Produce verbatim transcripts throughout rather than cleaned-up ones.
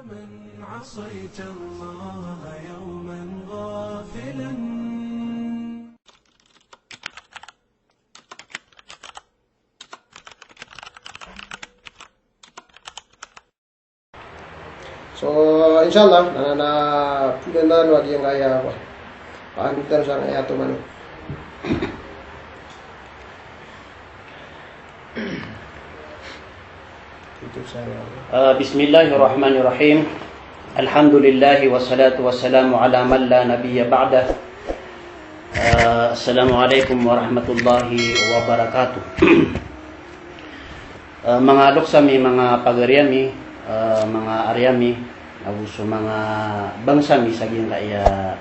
من عصيت الله يوما غافلا. So, insha Allah, na, na, na, na, na, na, na, na, Ah, bismillahir rahmanir rahim. Alhamdulillah, wassalatu wassalamu ala man la nabiyya ba'dah. Ah, assalamu alaikum warahmatullahi wabarakatuh. Ah, manga loks ami, manga pagari ami, ah, manga ari ami, ago so manga bangsa mi sa giyangkaya,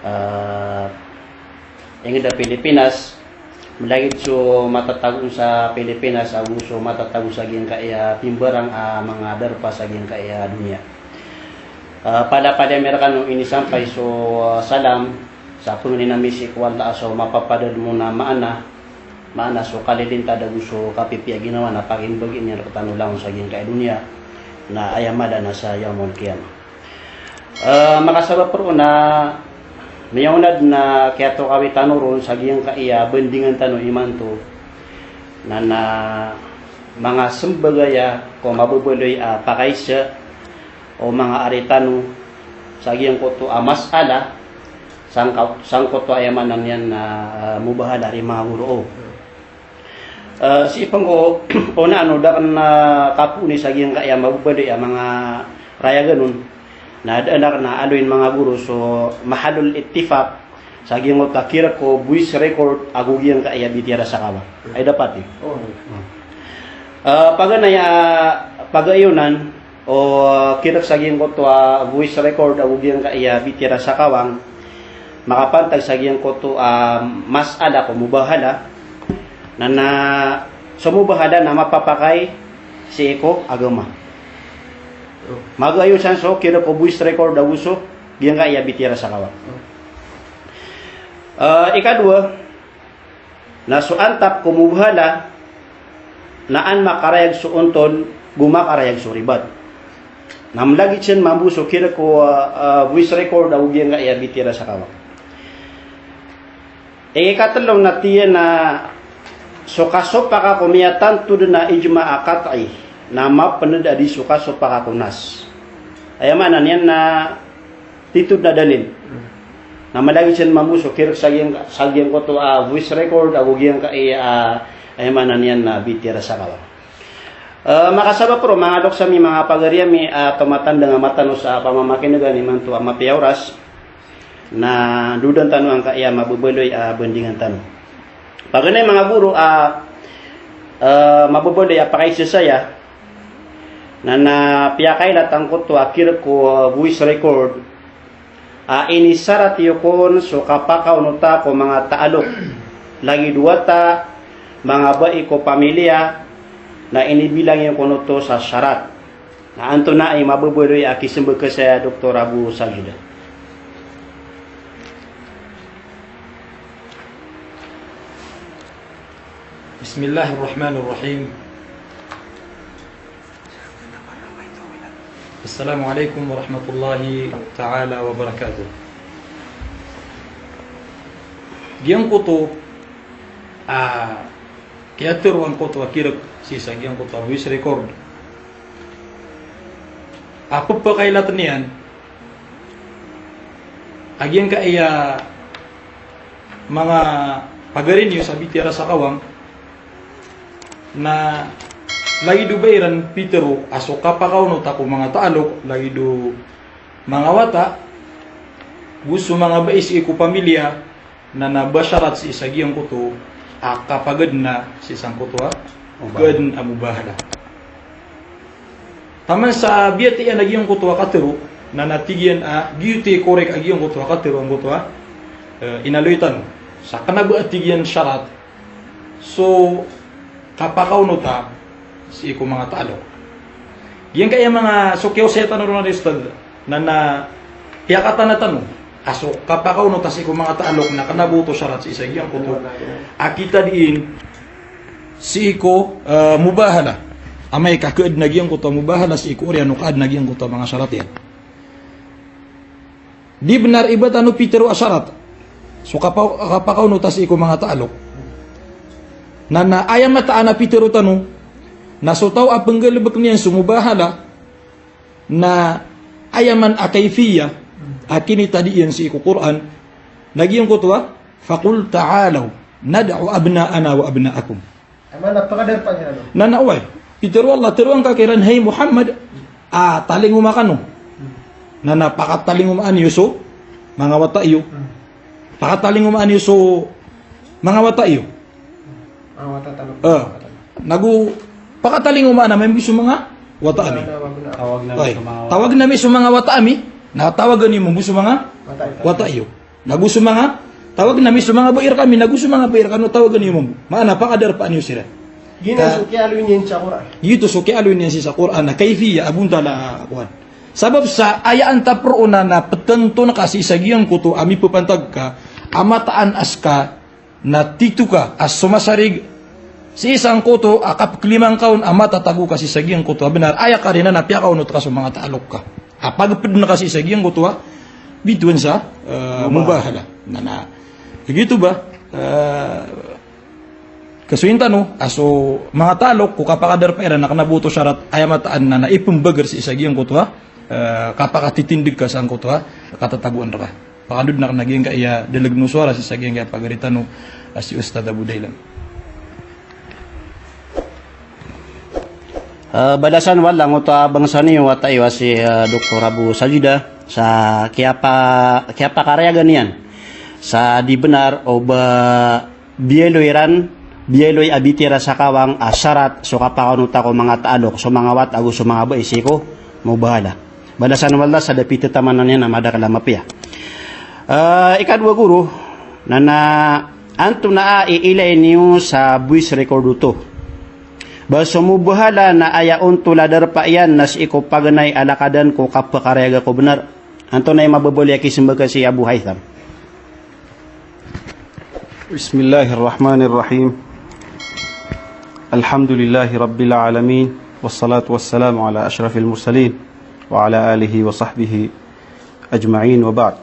ah, ingd a Pilipinas, malagid so matatago sa Pilipinas, ago so matatago sa giyangkaya pimbarang a manga darpa sa giyangkaya doniya. Ah, palapalaya mi rkano inisampay so, ah, salam, sa pangnin ami sii ko Allah a so mapapadalm on a maana, maana so kalilintad ago so kapipiya ginawa na pakimbagi niyan rktano langon sa giyangkaya doniya, na aya mala na sa Yawmul Qiyamah. Eh, makasabap roo na miyaonad na kiyatokawi tano ron sa giyangkaya bandingan tano imanto, na, na manga smbagaya ko mababaloy a pakaisa o manga ari tano sa giyangkoto a masala, sangka-, sangkoto aya maana niyan na, ah, mubahala ari manga goro. Eh, sii pn ko onaan o da akn, ah, kapooni sa giyangkaya mababaloy a manga rayagan on. Na da akn aloyin manga goro so mahallul ittifaq sa giyangkoto a kirk ko voice record ago giyangkaya bitiyara sa kawang. Ay dapat i. Oh. Eh, paganay a pagaiyonan o kirk sa giyangkoto a voice record ago giyangkaya bitiyara sa kawang, makapantag sa giyangkoto a masala ko mubahala, na, na so mubahala na mapapakay sii ko agama. Magaiyo san so kirk ko voice record ago so giyangkaya bitiyara sa kawang. Eh, ikadowa, na so antap ko mubahala na an makarayag so ontol go makarayag so ribat. Na mlagid san mambo so kirk ko, ah, ah, voice record ago giyangkaya bitiyara sa kawang. Ikatlo na tiyan na so kasopaka ko miyatanto dn a ijma a qat'i na mapnd a di so kasopaka ko nas. Aya maana niyan na titho dn a dalil. Na mlagid san mambo so kirk sa giyang, sa giyangkoto a voice record ago giyangkaya, ah, aya maana niyan na bitiyara sa kawang. Eh, makasabap roo, manga loks ami, manga pagari ami, ah, tomatandang a matano sa pamamakin'gan imanto a mapiya oras, na dodan tano angkaya mababaloy a bandingan tano. Paganay manga goro a, eh, mababaloy a pakaisa saya, na, na piyakailat angkoto a kirk ko, eh, voice record a inisarat iyo kon so kapakaonota ko manga taalok, lagid o wata, manga bai ko pamilya, na inibilang iyo kon oto sa sarat. Na antonaa i mababaloy a kismbag saya Doktor Abu Sajid? Bismillahirrahmanirrahim. Assalamu alaikum warahmatullahi taala wabarakatuh. Giyangkoto a kiyatharoa angkoto a kirk sii sa giyangkoto a voice record a pphakailatn iyan a giyangkaya manga pagari niyo sa bitiyara sa kawang, na lagid o ba iran pitharo a so kapakaonota ko manga taalok, lagid o manga wata, go so manga bai sii ko pamilya, na na ba sarat sii sa giyangkoto a kapagadn sii sangkoto a gadn a mubahala. Taman sa biyatiya na giyangkoto a katharo, na na tig iyan a giyoto i korek a giyangkoto a katharo angkoto a, eh, inaloy tano. Sa kna ba a tig iyan sarat so kapakaonota sii ko manga taalok. Giyangkaya manga so kiyaosaya tano ron a di, Ustadh, na na piyakatana tano a so kapakaonota sii ko manga taalok na kna ba oto sarat sii sa giyangkoto a kitadiin sii ko, eh, mubahala. amay ka kaadn a giyangkoto a mubahala sii ko oriyan o kaadn a giyangkoto a manga sarat iyan. Di bnar i ba tano pitharo a sarat so kapa-, kapakaonota sii ko manga taalok. Na, na aya mataan a pitharo tano na so taw a pnggalbkn iyan so mubahala na aya man a kayfiyah a kinitadi iyan sii ko Qur'an, na giyangkoto a, "Faqul ta'alaw nad'u abna'ana wa abna'akum." Aya maana pakadarpa iyan, ano? Na, na, oway. Pitharo o Allah, tharoa ngka kiran, hay Muhammad, a talingoma kano. Na, na, pakatalingoma niyo so manga wata iyo. Hmm. Pakatalingoma niyo so manga wata iyo. Manga wata tano. Eh. Nago pakatalingoma ami mambo so manga wata ami. Tawag nami so manga wata. Tawag nami so manga wata ami. Na tawagan iyo mambo so manga wata iyo. Nago so manga, tawag nami so manga bai rkami, nago so manga bai rkano, tawagan iyo mambo. Maana, pakadarpa niyo siran. Giyoto so kiyaaloy niyan sa Qur'an. Giyoto so kiyaaloy niyan sii sa Qur'an, na kayfiyah a bontal a kowan. Sabap sa aya antap roo na, na ptnton ka sii sa giyangkoto a mipapantag ka a mataan a ska na tito ka a somasarig sii sangkoto a kapkliman ka on a matatago ka sii sa giyangkoto a bnar. Aya karina na piyakaonot ka so manga taalok ka a pagpdn ka sii sa giyangkoto a bitowan sa, eh, mubahala. Na, na, giyoto ba, eh, kasoyin tano a so manga taalok ko kapakadarpa iran na kna bo oto sarat, aya mataan na, na ipmbagr sii sa giyangkoto a, eh, kapakatitindg ka sangkoto a katatagoan rka. Pakandod na kna giyangkaya dalg o sowara sii sa giyangkaya pagari tano a si Ustadh Abu Dailan. Eh, balasan o Allah angkoto a bangsa niyo, wata iyo a si, eh, Doktor Abu Sajida, sa kiyapa-, kiyapakarayagan iyan sa di bnar o ba biyaloy iran, biyaloy a bitiyara sa kawang a sarat so kapakaonota ko manga taalok, so manga wata ago so manga bai sii ko mubahala. Balasan o Allah sa da pitataman iyan a madakl a mapiya. Eh, ikadowa goro, na, na antonaa i ilay niyo sa voice record oto? Ba so mubahala na aya ontol a darpa iyan na sii ko paganay a lakadan ko kapakarayaga ko bnar. Antonaa i mababaloy a kismbag ka si Abu Haytham? بسم الله الرحمن الرحيم. الحمد لله رب العالمين. والصلاة والسلام على أشرف المرسلين وعلى آله وصحبه أجمعين وبعد.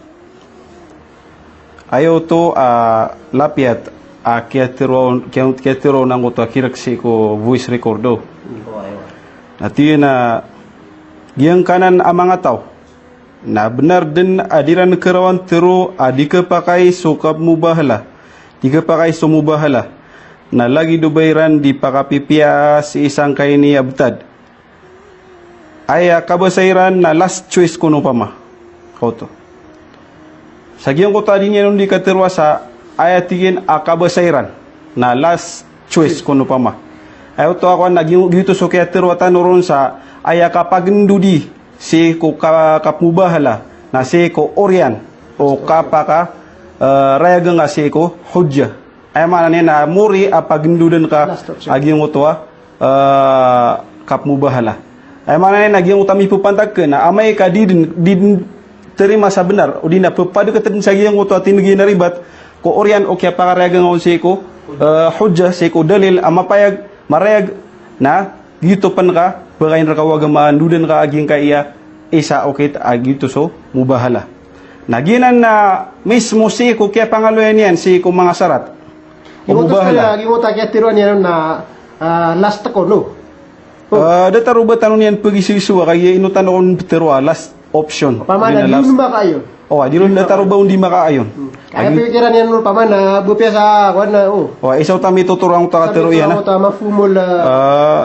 Aya oto a lapiyat a kiyatharo, kiya-, kiyatharo angkoto a kirk sii ko voice record o. Na tig iyan a giyangkanan a manga taw na bnar dn a di ran karawan tharo a di kapakay so kapmubahala, di kapakay so mubahala. Na lagid o ba iran di pakapipiya sii sangkaini a btad. Aya kabasa iran na last choice kon opama. Oto. Sa giyangkoto a di niyan on di katharoa sa aya tig iyan a kabasa iran na last choice kon opama. Aya oto a kowan na giyo-, giyoto so kiyatharoa tano ron sa aya kapagndodi sii ko ka-, kapmubahala na sii ko oriyan o kapaka, eh, rayag nga sii ko hujjah. Aya maana niyan na mori a pagndodn ka a giyangkoto a, eh, kapmubahala. Aya maana niyan na giyangkoto a mipapantag ka na amay ka di dn, di dn tharima sa bnar, odi na pphadkt dn sa giyangkoto a tindg iyan a ribat ko oriyan o kiyapakarayag nga on sii ko, eh, hujjah, sii ko dalil a mapayag, marayag, na giyoto pn ka, bagayn rka o agama, ndodn ka a giyangkaya isa okit a giyoto so mubahala. Na giyanan na mismo sii ko kiyapangaloya niyan sii ko manga sarat o mubahala. Giyangkoto a kiyatharoa niyan na, ah, last ko, no? Ah, datar o ba tano niyan pagisoisowa, kagiya ino tano on ptharoa last option. Opama na di on makaayon. O, di ron datar o ba on di makaayon. Hmm. Kaya pikiran iyan on, opama na bo piyasa, kowan na, o. O, isa oto a mitotoro angkoto a katharo iyan, a. Oto a mafhumul, ah. Ah,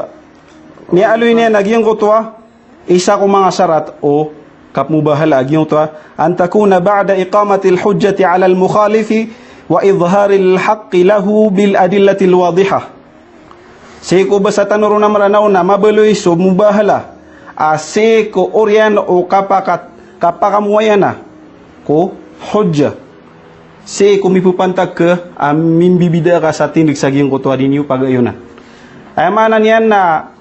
miyaaloy niyan a giyangkoto a isa ko manga sarat o kapmubahala a giyangkoto a, an takuna ba'da iqamatil hujjati alal mukhalifi wa idharil haqqi lahu bil adillatil wadihah. Sii ko basa tano ron a Mranaw na mabaloy so mubahala a sii ko oriyan o kapakat-, kapakamowayana ko hujjah. Sii ko mipapantag ka a mimbibida ka sa tindg sa giyangkoto a di niyo pagayonan. Aya maana niyan na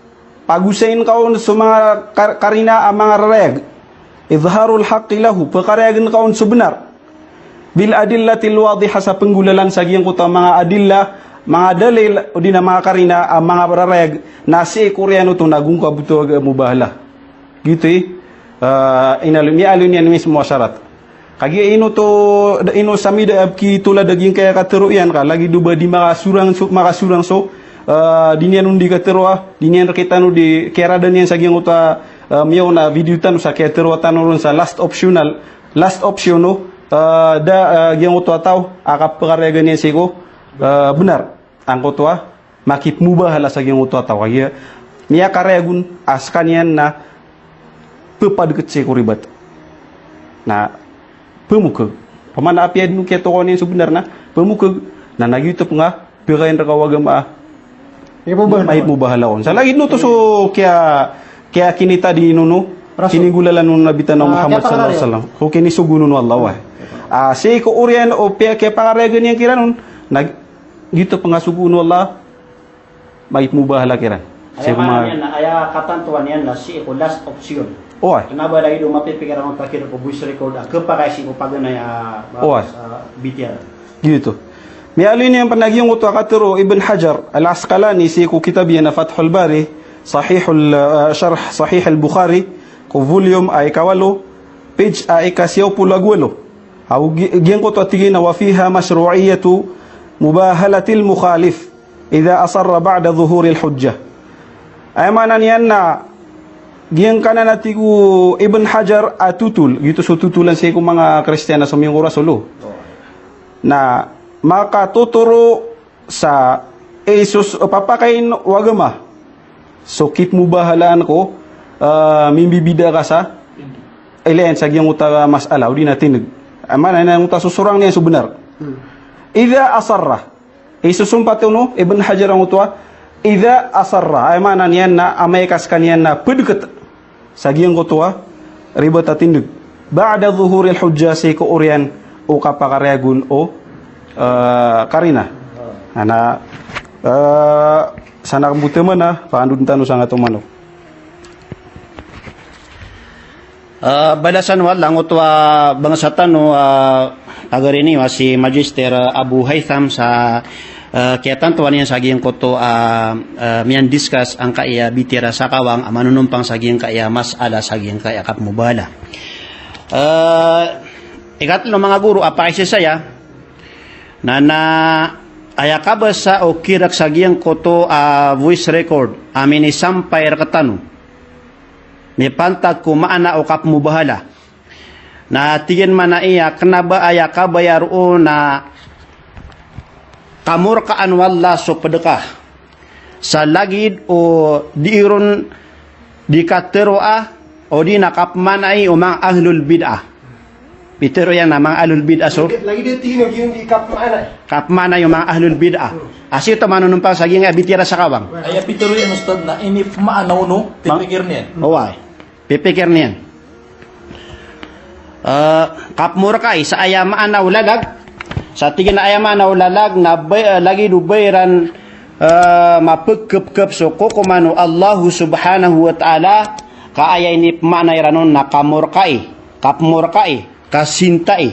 pagosayn ka on so manga kar-, karina a manga rarayag. Idharul haqqi lahu, pkarayagn ka on so bnar. Bil adillatil wadihah, sa pnggolalan sa giyangkoto a manga adillah manga dalil, odi na manga karina, a manga rarayag, na sii ko oriyan oto na gon ka btad a mubahala. Giyoto i, ah, inaloy, miyaaloy niyan mismo a sarat. Kagiya ino oto, ino sa mida a pkitolad a giyangkaya katharo iyan ka, lagid o ba di makasorang so, makasorang so, ah, di niyan on di katharoa, di niyan rktano di kiyarada niyan sa giyangkoto a, ah, miyaona a video tano sa kiyatharoa tano ron sa last optional, last option o, ah, da, ah, giyangkoto a taw a kapakarayagan iyan sii ko, ah, bnar. Angkoto a makipmubahala sa giyangkoto a taw. Kagiya miyakarayag on a skaniyan na ppadkt sii ko ribat. Na pmokg. Pman a apiya dn o kiyatokawan iyan so bnar na pmokg. Na na giyoto pn a pkain rka o agama a makipmubahala on. Sa lagid oto so kiya, kiyakinita di nono, kininggolalan o Nabi tano a Muhammad sallallahu alaihi wasallam. Ko kinisogo on o Allah, wai. Ah, sii ko oriyan o piya kiyapakarayagan iyan kiran on, na giyoto pn a sogo on o Allah, makipmubahala kiran. Aya maana niyan na, aya katantowan iyan na sii ko last option. Oway. Kna ba lagid o mapipikir a mapakir ko voice record a khapakay sii ko paganay a, oway, a B T R. Giyoto. Miyaaloy niyan pn a giyangkoto a katharo o Ibn Hajar Al-Asqalani sii ko kitab iyan a Fathul Bari, Sahihul, ah, Sharh Sahih Al-Bukhari, ko volume a ikawalo, page a ikasiyaw polo ago walo. Aw gi-, giyangkoto a tig iyan a, "Wa fiha mashru'iyyatu mubahalatil mukhalif idha asarra ba'da dhuhuril hujjah." Aya maana niyan na giyangkanan a tig o Ibn Hajar a thotol, giyoto so thotolan sii ko manga Kristiyan a somiyong ko Rasul. Na makatotoro sa isos, eh, papakain o agama so kipmubahalaan ko, eh, mimbibida ka sa, ilay iyan sa giyangkoto a mas'ala, odi na tindg. Aya maana niyan na giyangkoto a sosorang niyan so bnar. Hmm. Idha asarra. Isosompat on o Ibn Hajar angkoto a, idha asarra. Aya maana niyan na amay ka skaniyan na pdkt sa giyangkoto a ribat a tindg. Ba'da dhuhuril hujjah, sii ko oriyan o kapakarayag on o, eh, karina. Ana, eh, sana kmbotaman a, pakandodn tano sangkato manok. Eh, balasan o Allah angkoto a bangsa tano, eh, pagari niyo a si Magister Abu Haytham sa Eh, kiyatantowan iyan sa giyangkoto a, eh, miyan-discuss angkaya B T R a sakawang a manonompang sa giyangkaya mas'ala sa giyangkaya kapmubahala. Eh, ikatlo manga guro a pakaiza saya, na, na aya kabasa o kirak sa giyangkoto a voice record a minisampay rktano. Mipantag ko maana o kapmubahala. Na tig iyan mambo a kna ba aya kabaya roo na kamorkaan o Allah so pd ka. Sa lagid o di iron di katharoa, odi na kapmanai o manga ahlul bid'ah. Pitharo iyan a manga ahlul bid'ah so. Lagid, lagid o tig iyan a di kapmanai. Kapmanai o manga ahlul bid'ah. Hmm. Asi oto manonompang sa giyangkaya B T R a sakawang. Aya pitharo iyan, Ustadh, na inipmaana on o, pipikir niyan. Oway. Pipikir niyan. Eh, kapmorkai sa aya maana o lalag. Sa tig iyan a aya maana o lalag na bay-, eh, lagid o ba iran, eh, mapkhapkhap so kokoman o Allah subhanahu wa ta'ala, ka aya inipmaana iran on na kamorkai, kapmorkai, kasintai,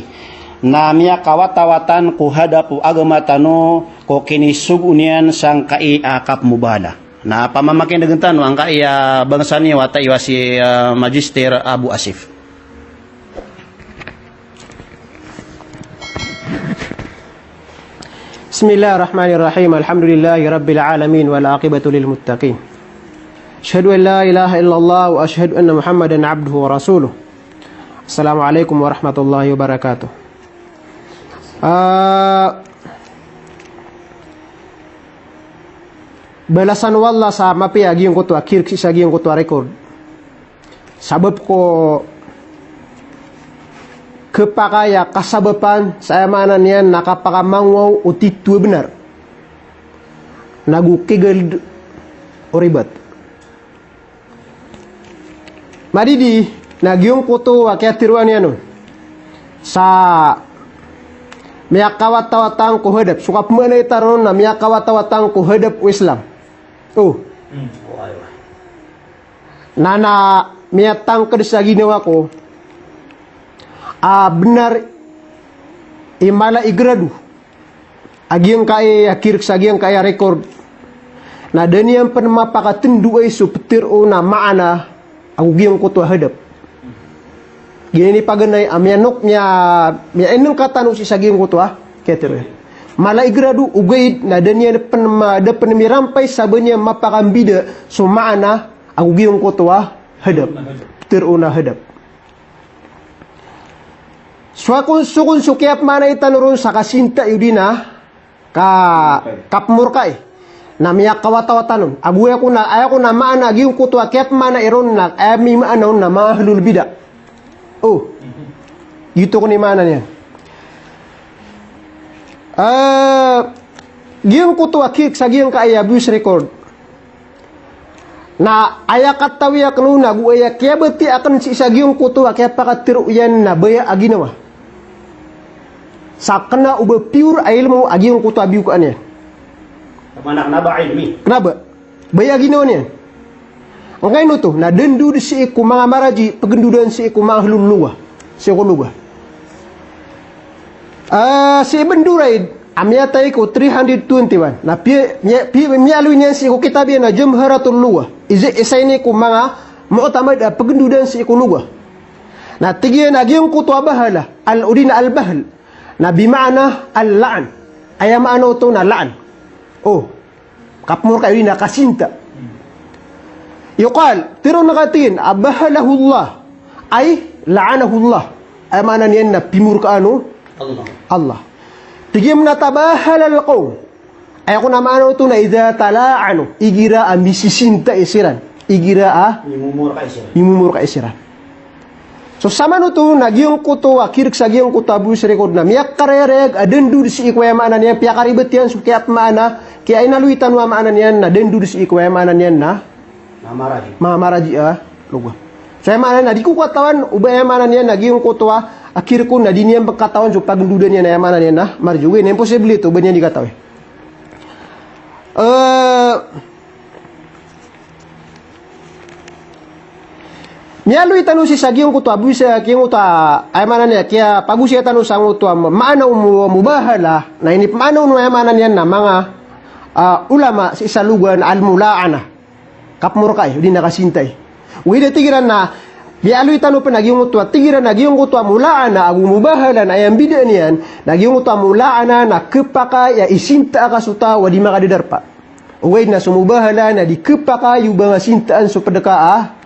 na miyakawatawatan ko hadap o agama tano ko kinisogo niyan sangkai a kapmubahala. Na pamamakindgn tano angkaya bangsa niyo a wata iyo a si, eh, Magister Abu Asif. بسم الله الرحمن الرحيم. الحمد لله رب العالمين والعاقبة للمتقين. أشهد أن لا إله إلا الله وأشهد أن محمدا عبده ورسوله. السلام عليكم ورحمة الله وبركاته. Ah, balasan o Allah sa mapiya giyangkoto a kirk sii sa giyangkoto a record. Sabap ko khapakay a kasabapan sa aya maana niyan na kapakamangowaw o titho a bnar. Nago kigald o ribat. Madidi, na giyangkoto a kiyatharoa niyan on. Sa miyakawatawatan ko hadap. So kapmaanay tano na miyakawatawatan ko hadap o Islam. O. Hmm. Na, na miyatangkd sa ginawa ko a bnar i mala i grado. a giyangkai a kirk sa giyangkai a record. Na da niyan pn mapakatndoay so ptharoon a maana ago giyangkoto a hadap. Giya ini paganay a miyanok, miya, miyainngka tano sii sa giyangkoto a kiyatharoa iyan. Mala i grado, ogaid na da niyan pn ma, da pn mirampay sa ba niyan mapakambida so maana ago giyangkoto a hadap. Ptharoon a hadap. So kon, so kon so kiyapmaanai tano ron sa kasinta iyo di na ka, kapmorkai. Na miyakawatawatan on. Ago aya kon a, aya kon a maana a giyangkoto a kiyapmaanai ron na, aya mimaana on na manga ahlul bid'ah. O. Giyoto kon i maana niyan. Eh, giyangkoto a kirk sa giyangkai a voice record. Na aya katawi akn on ago aya kiyabatiya akn sii sa giyangkoto a kiyapakatharoa iyan na baya a ginawa. Sa kna o ba pure a ilmo a giyangkoto a biyokaan iyan. Kna ba ilmi. Kna ba. Baya a ginawa niyan. Angkaino oto, na dndod sii ko manga maraji, pgndodan sii ko manga ahlul lugha. Sii ko lugha. Ah, si Ibn Durayd, a miyatay ko three hundred twenty-one. Na pi, mi, pi, miyaaloy niyan sii ko kitab iyan a Jamharatul Lugha. Iza, isa ini ko manga mu'tamad a pgndodan sii ko lugha. Na tig iyan a giyangkoto a bahala, al, odi na al-bahl. Na bimaana al-la'n. Aya maana oto na la'n. O. Kapmorka odi na kasinta. Yuqal, tharoon a katii, a bahalahullah, ay la'anahullah. Aya maana niyan na pimorkaan o Allah. Allah. Tig iyan a tabahalal qawm. Aya kon a maana oto na idha tala'anu, igira a misisintai siran. Igira a mimomorkai siran. Mimomorkai siran. So samanoto na giyangkoto a kirk sa giyangkoto a voice record na miyakarayarayag a dndod sii ko aya maana niyan, piyakaribet iyan so kiyapmaana, kiyainaloy tano a maana niyan na dndod sii ko aya maana niyan na manga maraji. Manga maraji a lugha. So aya maana niyan na di ko katawan o ba aya maana niyan na giyangkoto a kirk on na di niyan pkatawan so pagndodan iyan a aya maana niyan na maraji. Ogaid na imposible ito, ba niyan di katawi. Eh, Miyaaloy tano sii sa giyangkoto a, bisa giyangkoto a, aya maana niyan, kiyapagosaya tano sangkoto a ma-, maana o mu-, mubahala, na inipmaana on o aya maana niyan na manga, ah, ulama sii sa lugha na al-mula'ana. Kapmorkai, odi na kasintai. Ogaid na tig iran na, miyaaloy tano pn a giyangkoto a, tig iran a giyangkoto a mula'ana, ago mubahala na aya mbidaan iyan, na giyangkoto a mula'ana na khapakay a isinta ka so taw a di makadadarpa. Ogaid na so mubahala na di khapakay o ba nga sintaan so pd ka a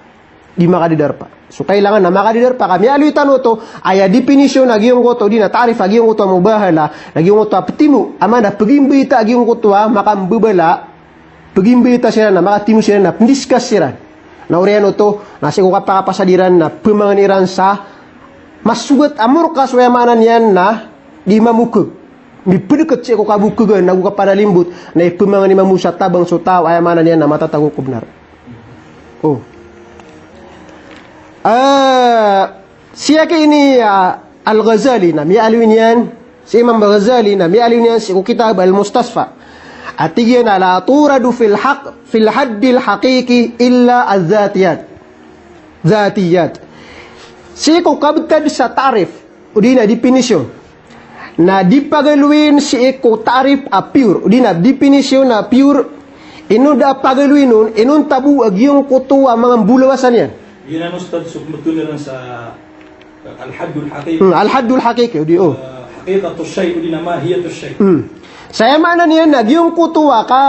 di makadadarpa. So kailangan na makadadarpa ka. Miyaaloy tano oto, aya definisyon a giyangkoto, odi na ta'rif a giyangkoto a mubahala, na giyangkoto a ptimo, a maana pagimbayta a giyangkoto a makambabala, pagimbayta siran na makatimo siran na pndiskas siran. Na oriyan oto, na sii ko kapakapasad iran na pmangni iran sa masogat a morka so aya maana niyan na di mamokg. Mipdkt sii ko kabokgan ago kapanalimbot, na ipmangni mambo sa tabang so taw a aya maana niyan na matatago ko bnar. O. Ah, sii ki ini, ah, Al-Ghazali na miyaaloy niyan, si Imam Al-Ghazali na miyaaloy niyan sii ko kitab Al-Mustasfa. A tig iyan a la turadu fil haq-, fil haddil haqiqi illa az-zatiyat. Zatiyat. Sii ko kabtad sa ta'rif, odi na definisyon. Na di pagaloyin sii ko ta'rif a pure, odi na definisyon a pure, ino da pagaloyin on, inonta bo a giyangkoto a manga mbolawasan iyan. Giyanan, Ustadh, so pmbtowan iran sa al-haddul haqiqi. Hmm, al-haddul haqiqi, odi, o. Ah, haqiqatu shay, odi na mahiyatu shay. Hmm. Sa aya maana niyan na giyangkoto a ka,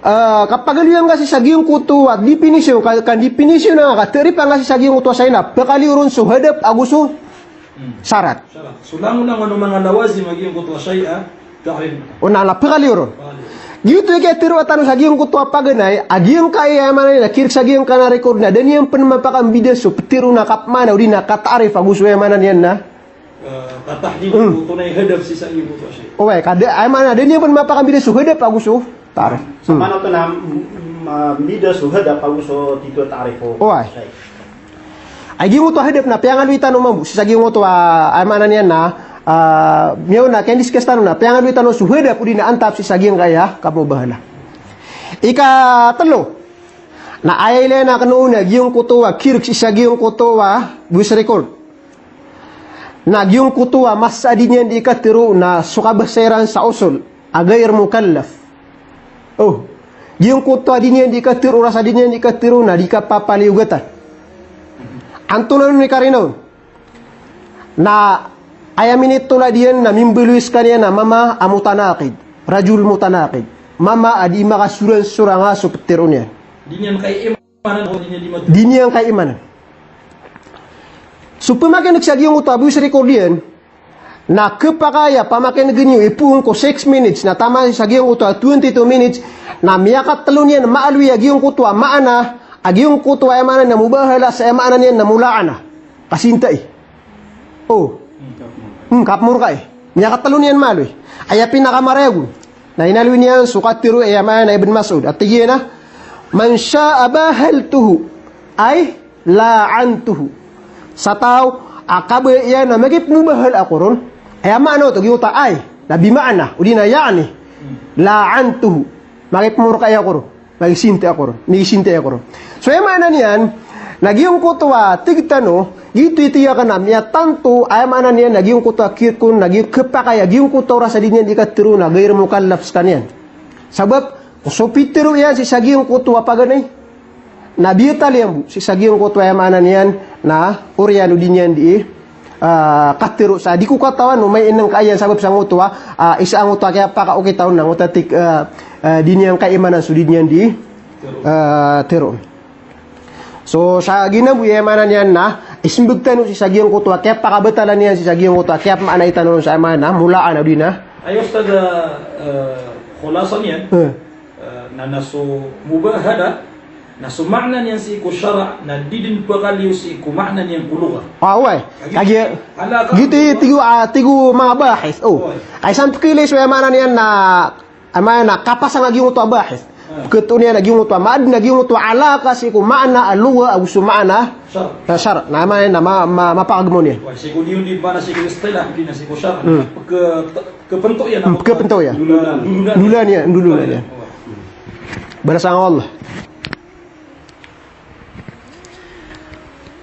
ah, kapagaloyan ka sii sa giyangkoto a definisyon, ka, ka definisyon a ka ta'rif ka sii sa giyangkoto a shay na pkaliyo ron so hadap ago so sarat. Sarat. So langolangon o manga lawazim a giyangkoto a shay a ta'rif. O na, na pkaliyo ron. Pkaliyo. Giyoto i kiyatharoa tano sa giyangkoto a paganay, a giyangkai a aya maana niyan na kirk sa giyangkanan a record na da niyan pn mapakambida so ptharoon a kapmaana odi na kata'rif ago so aya maana niyan na, eh, katahdid, hmm, oto na i hadap sii sa giyangkoto a shay. Oway, ka da, aya maana da niyan pn mapakambida so hadap ago so ta'rif. Hmm. Samanoto na, mm, mbida so hadap ago so tito ta'rif o shay. Oway. Ay giyangkoto a hadap na piyangaloy tano mambo sii sa giyangkoto a, aya maana niyan na, ah, miyaona, kiyandiskas tano na piyangaloy tano so hadap odi na antap sii sa giyangkaya kamubahala. Ikatlo, na aya ilaya akn on a giyangkoto a kirk sii sa giyangkoto a voice record. Na giyangkoto a masa a di niyan di katharo na so kabasa iran sa usul. a ghair mukallaf. O, giyangkoto a di niyan di katharo, rasa di niyan di katharo, na di kapapaliyogatan. Antonaa i karina on? Na aya minitolad iyan na mimbaloy skaniyan na mama a mutanaqid, rajul mutanaqid. Mama a di makasoransoranga so pitharo niyan. Di niyan kaimanan, o di niyan di mat- Di niyan kaimanan. So pamakineg sa giyangkoto a voice record iyan, na khapakay a pamakinegen iyo ipoon ko six minutes, na taman sa giyangkoto a twenty-two minutes, na miyakatelo niyan maaloy a giyangkoto a maana, a giyangkoto a aya maana niyan na mubahala, sa aya maana niyan na mula'ana. Kasintai. O. Hmm, kapmorkai. Miyakatelo niyan maaloy. Aya pinakamarayagon na inaloy niyan so katharo, aya maana Ibn Mas'ud. A tig iyan a, "Man sha'a bahaltuhu, ay la'antuhu." Sa taw a kabaya iyan na makipmobahala ako ron. Aya maana oto, giyangkoto a ay, na bimaana, odi na ya'ni, la'antuhu. Makipmorkai ako ron. Migisinte ako ron. Migisinte ako ron. So, aya maana niyan, na giyangkoto a tig tano, giyoto i tig akn a miyatanto, aya maana niyan, na giyangkoto a kirkon, na giyo khapakay a giyangkoto a rasa di niyan di katharo, na ghair mukallaf skaniyan. Sabap, so pitharo iyan sii sa giyangkoto a paganay, na biyatal iyan bo sii sa giyangkoto a aya maana niyan, na oriyan o di niyan di ah, katharo sa di ko katawan o maina ngka iyan sabap sangkoto a, ah, isa angkoto a kiyapakaokit on na angkoto a tig, ah, ah, di niyan kaimanan so di niyan di, ah, tharo. So, sa giya bo aya maana niyan na ismbag tano sii sa giyangkoto a kiyapakabatalan iyan sii sa giyangkoto a kiyapmaanai tano ron sa aya maana, mula'ana odi na. Ayo, Ustadh, ah, khulasa niyan. Eh. Ah, na, na so mubahala, na so maana niyan sii ko shara', na di dn pakaliyo sii ko maana niyan ko lugha. Ah, oway. Kagiya, kagiya, ala ka, giyoto i tig o, ah, tig o manga bahith. O. Oway. Kay san pkhailay so aya maana niyan na, aya maana na kapasang a giyangkoto a bahith. Ah. Pkhatoon iyan a giyangkoto a maadn a giyangkoto a alaka sii ko maana a lugha ago so maana, shara'. Na shara'. Na aya maana na ma-, ma-, mapakagmaw niyan. Oway, sii ko di on di maana sii ko istilah, di na sii ko shara'. Hmm. Pkha-, Khapnto iyan. Hmm, khapnto iyan. Ndolan. Ndolan iyan, ndolan iyan. Balasan o Allah.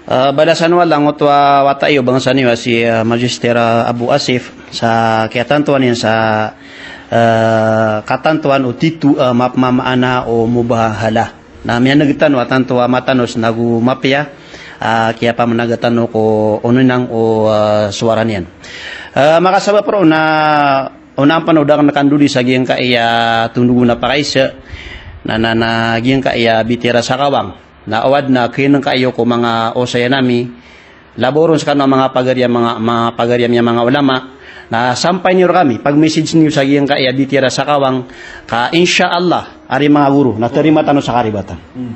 Ah, balasan o Allah angkoto a wata iyo, bangsa niyo a si, ah, Magister, ah, Abu Asif, sa kiyatantoan iyan sa, ah, katantoan o titho, ah, map-, mamaana o mubahala. Na miyaneg tano a tanto a matanos nago mapiya, ah, kiyapamanaga tano ko oninang o, ah, sowara niyan. Ah, makasabap roo na onaan pn o da akn kandodi sa giyangkaya tondog on a pakaisa, na, na, na giyangkaya bitiyara sa Kawang. Na o adn a khaynngka iyo ko manga osayan ami, labaw ron skano a manga pagari a manga, manga pagari ami a manga ulama, na sampay niyo rkami, pag-message niyo sa giyangkaya bitiyara sa Kawang, ka insha Allah, ari manga goro, na tarima tano sa karibatan. Hmm.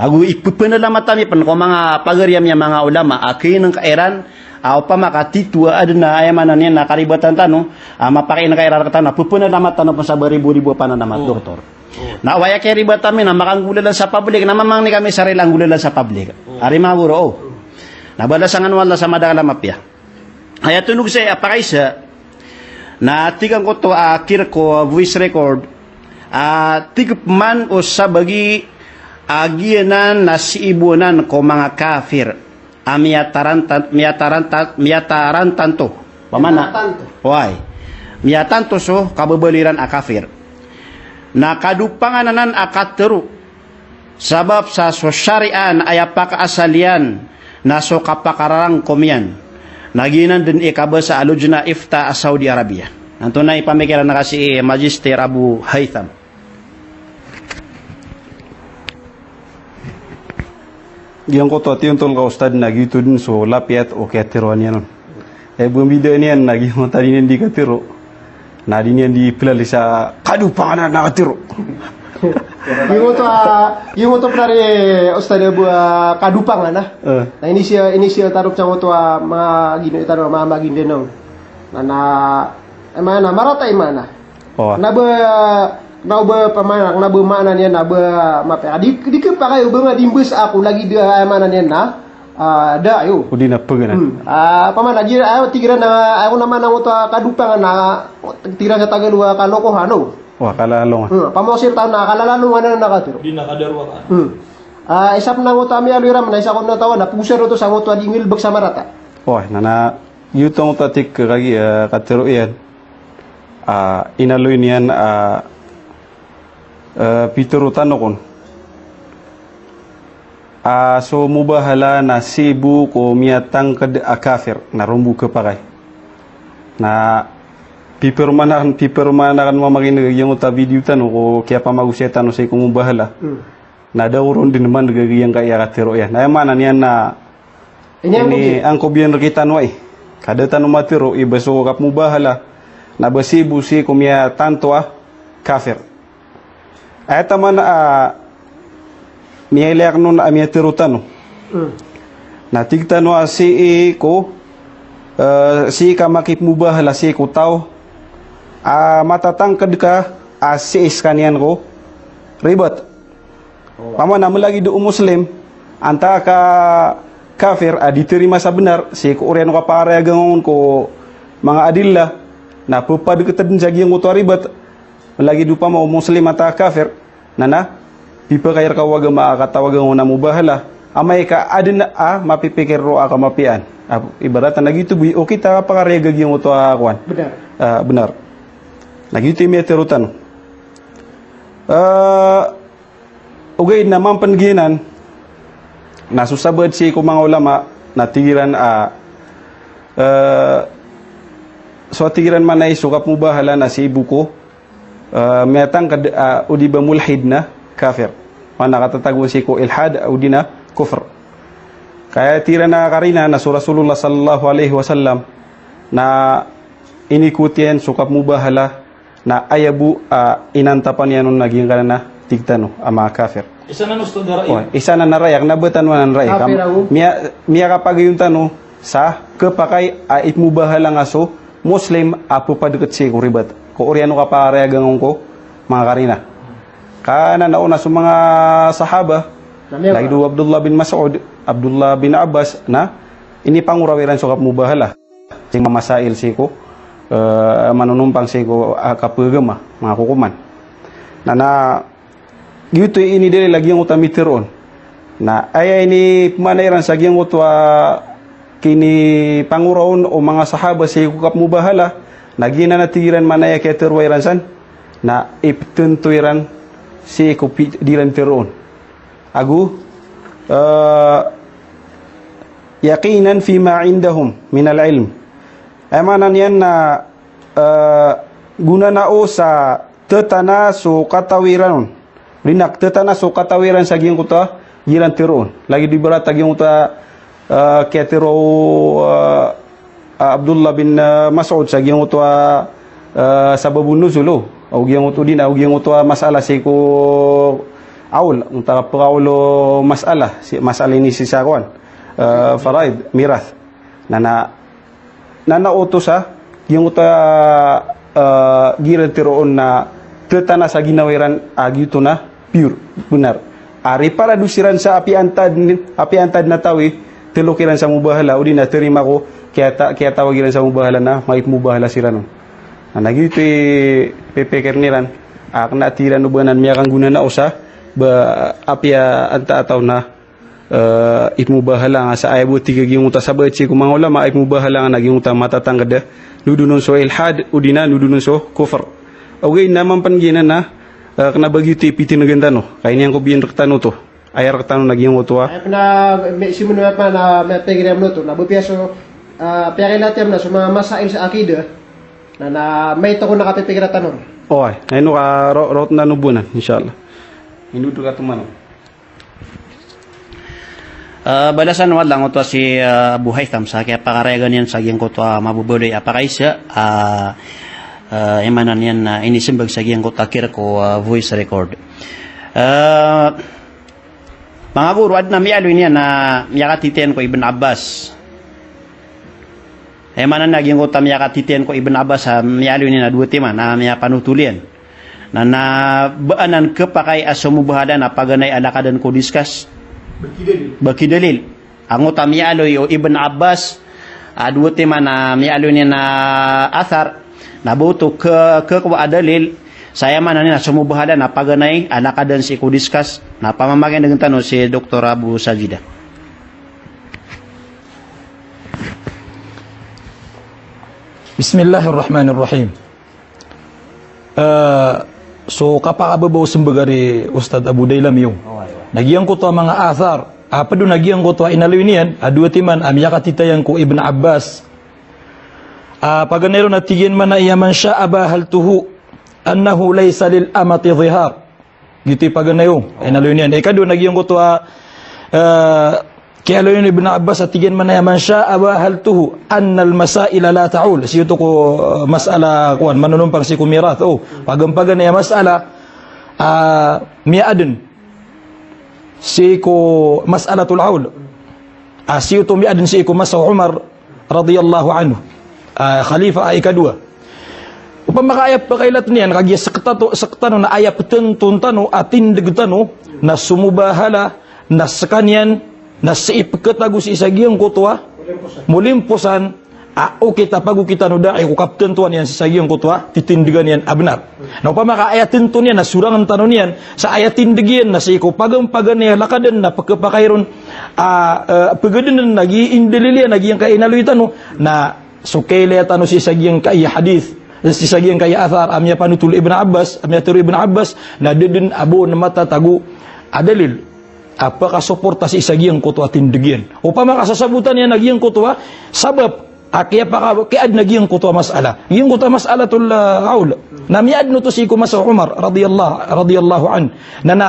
Ago ippanalamat ami pn ko manga pagari ami a manga ulama, a khaynngka iran, a opama ka titho a adn a aya maana niyan na karibatan tano, a mapakainkairar rktano, ppanalamat tano pn sa baribo-ribo a panalamat, oh, Doktor. Oh. Na oway a kiyaribatan ami na makanggolawla sa public, na mamangni kami sa rila a nggolawla sa public. Oh. Ari manga goro, o. Na balasan kano o Allah sa madakl a mapiya. Aya tondog saya a pakaisa, na tig angkoto a kirk o voice record, a tig pman o sabagi a giyanan na siibonan ko manga kafir a miyatarantan-, miyatarantan-, miyatarantanto. Pamana? Miyatarantanto. Oway. Miyatanto so kababaloy iran a kafir. Na kadopangan anan a katharo. Sabap sa so shariah na aya pakaasal iyan na so kapakararangkom iyan. Na giyanan dn i kabasa a Lajnah Ifta a Saudi Arabia. Antonaa i pamikiran ka sii Magister Abu Haytham? Giyangkoto a tiyontol ka Ustadh na giyoto dn so lapiyat o kiyatharoa niyan on. Eh, bambida niyan na giyangkoto a di niyan di katharo. Na di niyan di plali sa kadopangan a katharo. Giyangkoto a, giyangkoto pn ari Ustadh Abu, ah, kadopangan a. Eh. Na initial, initial tarop sangkoto a manga gino, itaro a manga Maguindanao. Na, na, eh, maana, marata i maana. Oh. Na ba, na ba pamaana, na ba maana niyan, na ba mapiya. Di, di khapakay o ba nga di mbasa ako lagid a, eh, maana niyan na, ah, da, ayo. O di na pagana. Hmm. Ah, pamaana, di, ayo, tig iran na, ayo na maana oto a kadopangan na, tig iran sa Tagalog a kalokohan, o. Wa, kalalongan. Hmm, pamaosir taw na kalalalongan na katharo. Di na kadarowaan. Hmm. Ah, isa pn angkoto a miyaaloy iran, na isa ko na tawan, na pagosar oto sangkoto a di nggalbk sa marata. Wa, na, na, giyoto angkoto a tig ka kagi, ah, katharo iyan. Ah, inaloy niyan, ah, eh, pitharo tano kon. Ah, so mubahala na sii bo ko miyatangked a kafir, na roo bo khapakay. Na pipermana, pipermana kan mamakineg a giyangkoto a video tano ko kiyapamagosaya tano sii ko mubahala. Hmm. Na da ko ron den mandeg a giyangkaya katharo iyan. Na aya maana niyan na Ini angkob iyan. Ini angkob iyan rektano ai. Ka da tano matharo i ba so kapmubahala na ba sii bo sii ko miyatanto a kafir. Aya taman a, ah, miyailay akn on a miyatharo tano. Hmm. Na tig tano a sii ko, eh, sii ka makipmubahala sii ko taw a matatangked ka a sii skaniyan ko ribat. Opama na malagid o Muslim antaa ka kafir a di terima sa benar, sii ko oriyan o kapakarayag angkoto ko manga adillah, na pepadeket den sa giyangkoto a ribat. Malagid opama o Muslim antaa ka kafir, na na pipakay reka o agama a katawag angkoto na mubahala. Amay ka aden a mapipikir roo a kamapiyaan. Ah, ibarat na giyoto bo i okit a kapakarayag a giyangkoto a kowan. Benar. Ah, benar. Na giyoto i miyatharo tano. Eh, Ogaid na mampen giyanan, na so sabaad sii ko manga ulama, na tig iran a, eh, so tig iran maana i so kapmubahala na sii bo ko, eh, miyatangked, ah, odi ba mulhid na kafir. Maana katatagoan sii ko ilhad, odi na kufr. Ka aya tig iran a karina na so Rasulullah sallallahu alaihi wasallam, na inikot iyan so kapmubahala, na aya bo, ah, inantapan iyan on na giyangkanan a tig tano a manga kafir. Isa anan, Ustadh, a rai. Oway, isa anan a rai, a kena ba tano anan a rai. Kafir. Kam-, miya-, miyakapagayon tano sa khapakay a ipmubahala nga so Muslim a pepadeket sii ko ribat. Ko oriyan o kapakarayag angkoto ko manga karina. Ka na naona so manga sahaba, na miyawa, lagid o Abdullah bin Mas'ud, Abdullah bin Abbas, na inipangoraw iran so kapmubahala sii ko manga masail sii ko, eh, manonompang sii ko, ah, kapagama, manga kokoman. Na, na giyoto i inidalil a giyangkoto a mitharo on. Na aya inipmaana iran sa giyangkoto a kinipangoraw on o manga sahaba sii ko kapmubahala, na giyanan a tig iran maana aya kiyatharoa iran san, na ipthanto iran sii ko pi-, di iran tharoon. Ago, eh, yaqinan fima indahum minal ilm. Aya maana niyan na, eh, gonanao sa tetana so katawi iran on. Odi na tetana so katawi iran sa giyangkoto a di iran tharoon. Lagid o ibarat a giyangkoto a, eh, kiyatharo, eh, a Abdullah bin, eh, Mas'ud sa giyangkoto a, eh, sababun nuzul, o giyangkoto, odi na o giyangkoto a masala sii ko awl, onta pekaol o masala, sii, masala ini sii sa kowan, eh, faraid, mirath. Na, na, na, na oto sa giyangkoto a, eh, di iran tharoon na tetana sa ginawa iran a giyoto na pure, benar. Ari para do siran sa apiya antad, apiya antad na tawi, telok iran sa mubahala, odi na terima ko, kiyata-, kiyatawag iran sa mubahala na maipmubahala siran on. Na, na giyoto i pipikirn iran, a kena tig iran o ba anan miyakanggonanao sa, ba apiya antaa a taw na, eh, ipmubahala nga sa aya bo tig a giyangkoto a sabaad sii ko manga ulama, ipmubahala nga na giyangkoto a matatangked a, nodon on so ilhad, odi na nodon on so kufr. Ogaid na mampen giyanan na, eh, kena ba giyoto i pitinagan tano. Ka ini angkob iyan rektano oto. Aya rektano na giyangkoto a. Aya pena, me-, sii mano aya pena, me-, pegiri amno oto. Na ba piya so, ah, piyakilati amno so ma-, masail sa akida. Na, na, maito ko na kapipikira tano. Oway, na ino ka ro-, rot na nobonan, insha Allah. Ino do ka tomano. Ah, balasan o Allah angkoto a si, ah, Abu Haytham sa kiyapakarayagan iyan sa giyangkoto a mababaloy a pakaisa, ah, ah, aya maana niyan na inisembag sa giyangkoto a kir ko, ah, voice record. Ah, manga goro, aden a miyaaloy niyan na miyakatitiyan ko Ibn Abbas. Aya maana na giyangkoto a miyakatitiyan ko Ibn Abbas a miyaaloy niyan na dowa timan a miyapanotol iyan. Na, na ba anan khapakay a so mubahala na paganay a lakadan ko discuss. Ba ki dalil. Ba ki dalil. Angkoto a miyaaloy o Ibn Abbas a dowa timan a miyaaloy niyan a athar. Na ba oto khe-, khekowa a dalil. Sa aya maana niyan na so mubahala na paganay a lakadan sii ko discuss. Na pamamakinegen tano si Doktor Abu Sajida. بسم الله الرحمن الرحيم. So kapakababa o sembag ari Ustadh Abu Dailam iyo. Na giyangkoto a manga athar a ped on a giyangkoto a inaloy niyan a dowa timan a miyakatitayan ko Ibn Abbas. A paganay ron a tig iyan man a iya, "Man sha'a bahaltuhu annahu laysa lil amati dhihar." Giyoto i paganay o inaloy niyan. Ikadowa na giyangkoto a, eh, kiyaaloy o Ibn Abbas a tig iyan man a iya, "Man sha'a bahaltuhu annal masaila la ta'ul." Sii oto ko, eh, masala kowan, manonompang sii ko mirath. O, pagan-paganay a masala, ah, miyaaden sii ko masalatul awl. Ah, sii oto miyaaden sii ko masa o Umar radiyallahu anhu. Ah, khalifa a ikadowa. Opama ka aya pekailat niyan, kagiya sekta to, sekta tano na aya petenton tano a tindeg tano na so mubahala na sekaniyan na sii peketago sii sa giyangkoto a molimposan a okit a pagokitan o da'i ko kapetentoan iyan sii sa giyangkoto a titindegan iyan a benar. Na opama ka aya tenton iyan na sorangen tano niyan sa aya tindeg iyan na sii ko pagan-paganay a lakaden na pekepakay ron a, eh, pegedenen a gii indalil iyan a giyangkai a inaloy tano na so kailaya tano sii sa giyangkai a hadith, sii sa giyangkai a athar a miyapanotol o Ibn Abbas, a miyatero o Ibn Abbas, na da den a ba on matatago a dalil a pekasoporta sii sa giyangkoto a tindeg iyan. Opama ka sasabotan iyan a giyangkoto a sabap a kiyapaka-, kiyaaden a giyangkoto a masala. Giyangkoto a masalatul, ah, awl. Na miyaaden oto sii ko masa o Umar radiyallahu, radiyallahu anhu. Na, na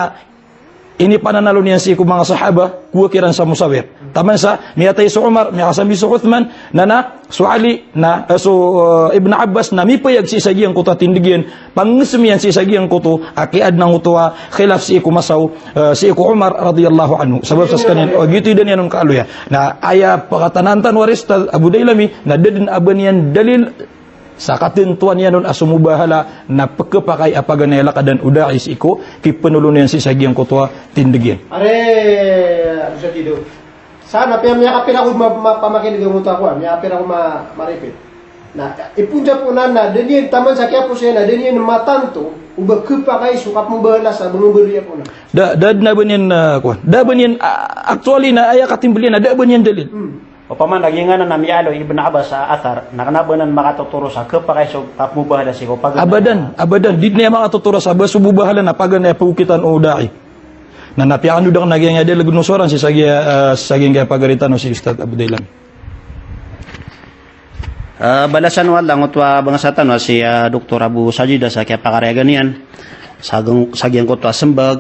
inipananalo niyan sii ko manga sahaba, kowa kiran sa musawir. Taman sa miyatay so Umar, miyakasambi so Uthman, na, na so Ali, na, eh, so, eh, Ibn Abbas, na mipayag sii sa giyangkoto a tindeg iyan, pangesem iyan sii sa giyangkoto a kiyaadn angkoto a khilaf sii ko masa o, eh, sii ko Umar radiyallahu anhu. Sabap sa sekaniyan, o, giyoto i da niyan on kaaloya. Na aya pekatanaan tano ari Ustadh Abu Dailami, na da den a ba niyan dalil sa katentoan iyan on a so mubahala na pekepakay a paganay a lakadan o da'i sii ko kipenolon iyan sii sa giyangkoto a tindeg iyan. Are, Abu Satido. Sa na piya miyakapira ko ma-, ma-, pamakineg angkoto a kowan, miyakapira ko ma-, maripit. Na, iponjap onan na, da niyan taman sa kiyapos iyan na, da niyan matanto o ba kepakay so kapembahala sa ba ngembaroy a pona. Da, da, da ba niyan, ah, kowan. Da ba niyan, ah, actually na aya katimbel iyan na da ba niyan dalil. Hmm. Opama na giyanan a miyaaloy o Ibn Abbas a athar, na kena ba nan makatotoro sa kepakay so kapemobahala sii ko pag- Abadan, abadan. Di niyan makatotoro sa ba so mobahala na paganay a pagokitan o da'i. Na, na piyakandodang na giyangkaya dalil a ginosoran sii sa giya, ah, sa giyangkaya pagari tano si Ustadh Abu Dailam. Ah, balasan o Allah angkoto a bangsa tano si, ah, Doktor Abu Sajida sa kiyapakarayagan iyan sa giyang-, sa giyangkoto a sembag,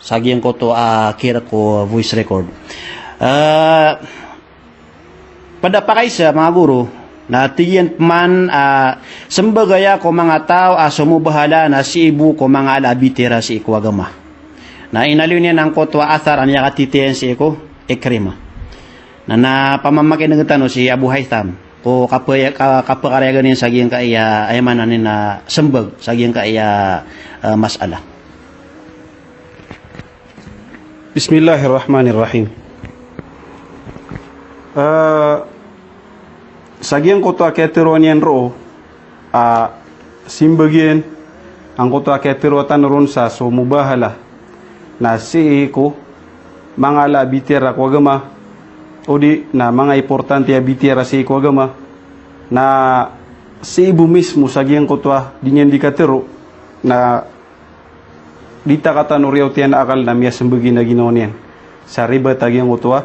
sa giyangkoto a kirek o voice record. Ah, ped a pakaisa, manga guro, na tig iyan pman a sembag aya ko manga taw a so mobahala na sii bo ko manga ala a bitiyara sii ko agama. Na inaloy niyan angkoto a athar a miyakatitayan sii ko Ikrimah. Na, na pamamakineg tano si Abu Haytham ko kape-, ka-, kapekarayagan iyan sa giyangkaya, aya maana niyan na sembag, sa giyangkaya, eh, masala. Bismillahirrahmanirrahim. Eh, sa giyangkoto a kiyatero niyan roo, a, simbag iyan, angkoto a kiyatero tano ron sa so mobahala na sii ko manga ala a bitiyara ko agama, odi na manga importante a bitiyara sii ko agama, na sii bo mismo sa giyangkoto a di niyan di katero, na di ta katano riyaot iyan a akal na miyasembag iyan a ginawa niyan. Sa ribat a giyangkoto a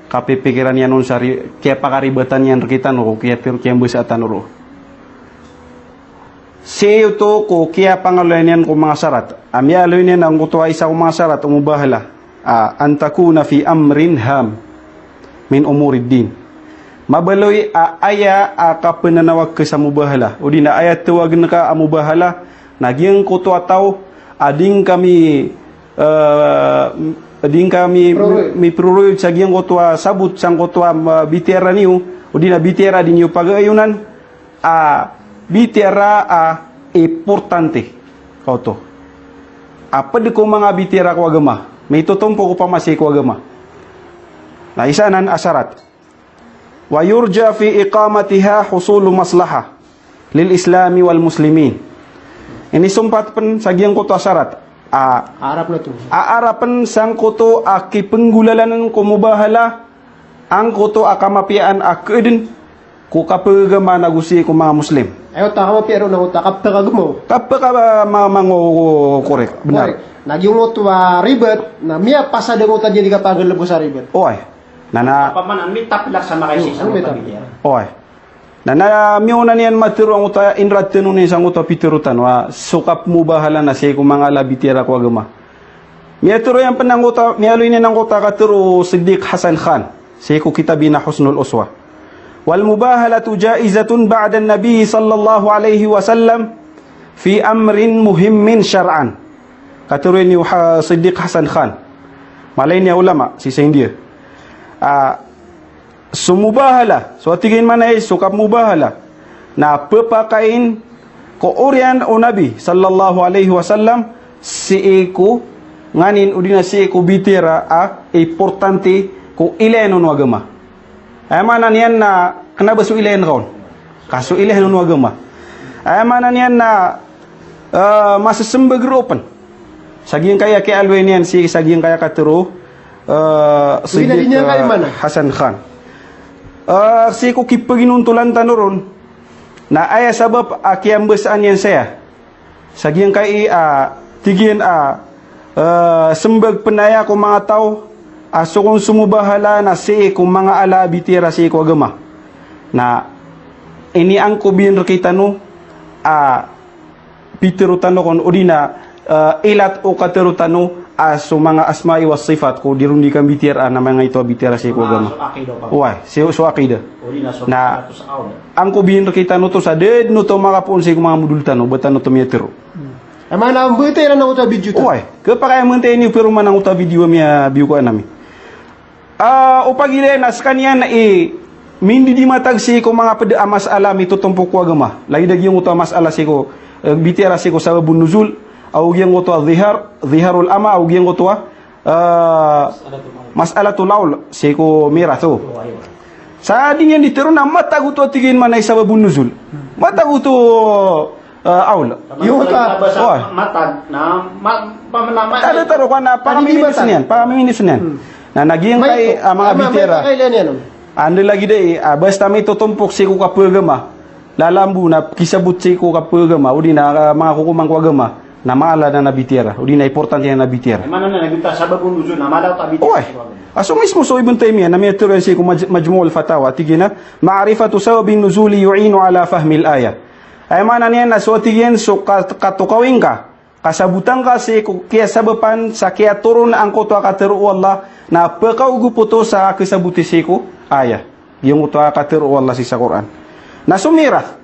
kapipikiran iyan on sa ri-, kiyapakaribatan iyan rekitano ko kiyapir-, kiyambasa tano roo. Sii oto ko kiyapangaloy niyan ko manga sarat. A miyaaloy niyan angkoto a isa ko manga sarat o mobahala. A, an takuna fi amrin ham min umurid din. Mabaloy a aya a kapenanawag ka sa mobahala. Odi na aya tawagen ka a mobahala. Na giyangkoto a taw a di ngka mi, eh, di ngka mi, miproroyod sa giyangkoto a sabot sangkoto a, eh, bitiyara niyo, odi na bitiyara di niyo pagayonan a bitiyara a importante. Oto. A ped ko manga bitiyara ko agama. Mitotompo ko pamasi ko agama. Na isa nan a sarat. Wa yurja fi iqamatiha husulu maslaha lil Islami wal muslimin. Inisompat pen sa giyangkoto a sarat. A, Arap na to. A arapen sangkoto a kipenggolalan ko mobahala, angkoto a kamapiyaan a keeden, Ko kapagagama na go sii ko manga Muslim. Ayo ta kama piyaro na ngota kapagagama. Kapagagama, mango, correct. Benar. Correct. Na giyoto a ribat, na miyapasad angkoto a di kapagalebos a ribat. Oway. Na na. Apa man, an mitapilak sa makaisi sa makaisi. Oway. Na na miyaona niyan matero angkoto a inrad tano niyan sa angkoto a pitero tano a so kapmubahala na sii ko manga ala a bitiyara ko agama. Miyatero iyan pen angkoto, miyaaloy niyan angkoto a katero o Siddiq Hasan Khan sii ko kitab iyan a Husnul Uswa. Wal mubahalatu jaizatun ba'da an-nabi sallallahu alaihi wasallam fi amrin muhimmin shar'an. Katero iyan o Ha-, Siddiq Hasan Khan. Mala ini a ulama sii sa India. Ah, so mubahala, so a tig iyan manaya so kapmubahala na pepakain ko oriyan o Nabi sallallahu alaihi wasallam sii ko nganin odi na sii ko bitiyara a importante ko ilayan on o agama. Aya maana niyan na kena ba so ilayan ka on. Ka so ilayan on o agama. Aya maana niyan na, eh, masesembag roo pen. Sa giyangkaya kiyaaloy niyan sii sa giyangkaya katero, eh, Siddiq, eh, Hasan Khan. Eh, sii ko kipeginontolan tano ron, na aya sabap a kiyambasaan iyan saya. Sa giyangkai a, tig iyan a, eh, sembag pen aya ko manga taw a so kon so mubahala na sii ko manga ala a bitiyara sii ko agama. Na iniangkob iyan rektano a pitero tano kon odi na, eh, ilat o katero tano a so manga asma'i was sifat ko di ron di kambitiyara na manga ito a bitiyara sii ko agama. Oway, sii so aqidah. Na angkob iyan rektano oto sa da den oto makapoon sii ko manga modol tano, ba tano oto miyatero. Aya maana a mbetay iran angkoto a video oto. Oway, kepakay a mbetay niyo pero man angkoto a video a miyabiyokaan ami. Ah, o pagilay na sekaniyan i mindidimatag sii ko manga ped a masala a mitotompok ko agama. Lagid a giyangkoto a masala sii ko, eh, bitiyara sii ko sababun nuzul, ago giyangkoto a zihar, ziharul ama, ago giyangkoto a, eh, masalatul awl sii ko mirath. Sa di niyan di tero na matag oto a tig iyan manaya i sababun nuzul. Matag oto, eh, awl. Iyo ta. Oway. Matag na ma-, pa-, na ma-, Taro, taro, ko na, pamiminisan iyan, pamiminisan iyan. Hmm. Na, na giyangkai, ah, manga bitiyara. Anda lagid ai, ah, basta mitotompok sii ko kapagama. Lalambo na kisabot sii ko kapagama, odi na, ah, manga kokoman ko agama. Na mala anan a bitiyara, odi na importante anan a bitiyara. Aya maana niyan na sababun nuzul, na mala oto a bitiyara. Oway. A so mismo so Ibn Taymiyyah, na miyatero iyan sii ko Maj-, Majmu'ul Fatawa, tig iyan a, "Ma'rifatu sababin nuzuli yu'inu ala fahmil ayah." Aya maana niyan na so tig iyan so ka-, katokawi ngka, kasabota ngka sii ko kiyasabapan sa kiyatoron angkoto a katero o Allah, na pekaogop oto sa kesaboti sii ko ayah. Giyangkoto a katero o Allah sii sa Qur'an. Na so mirath.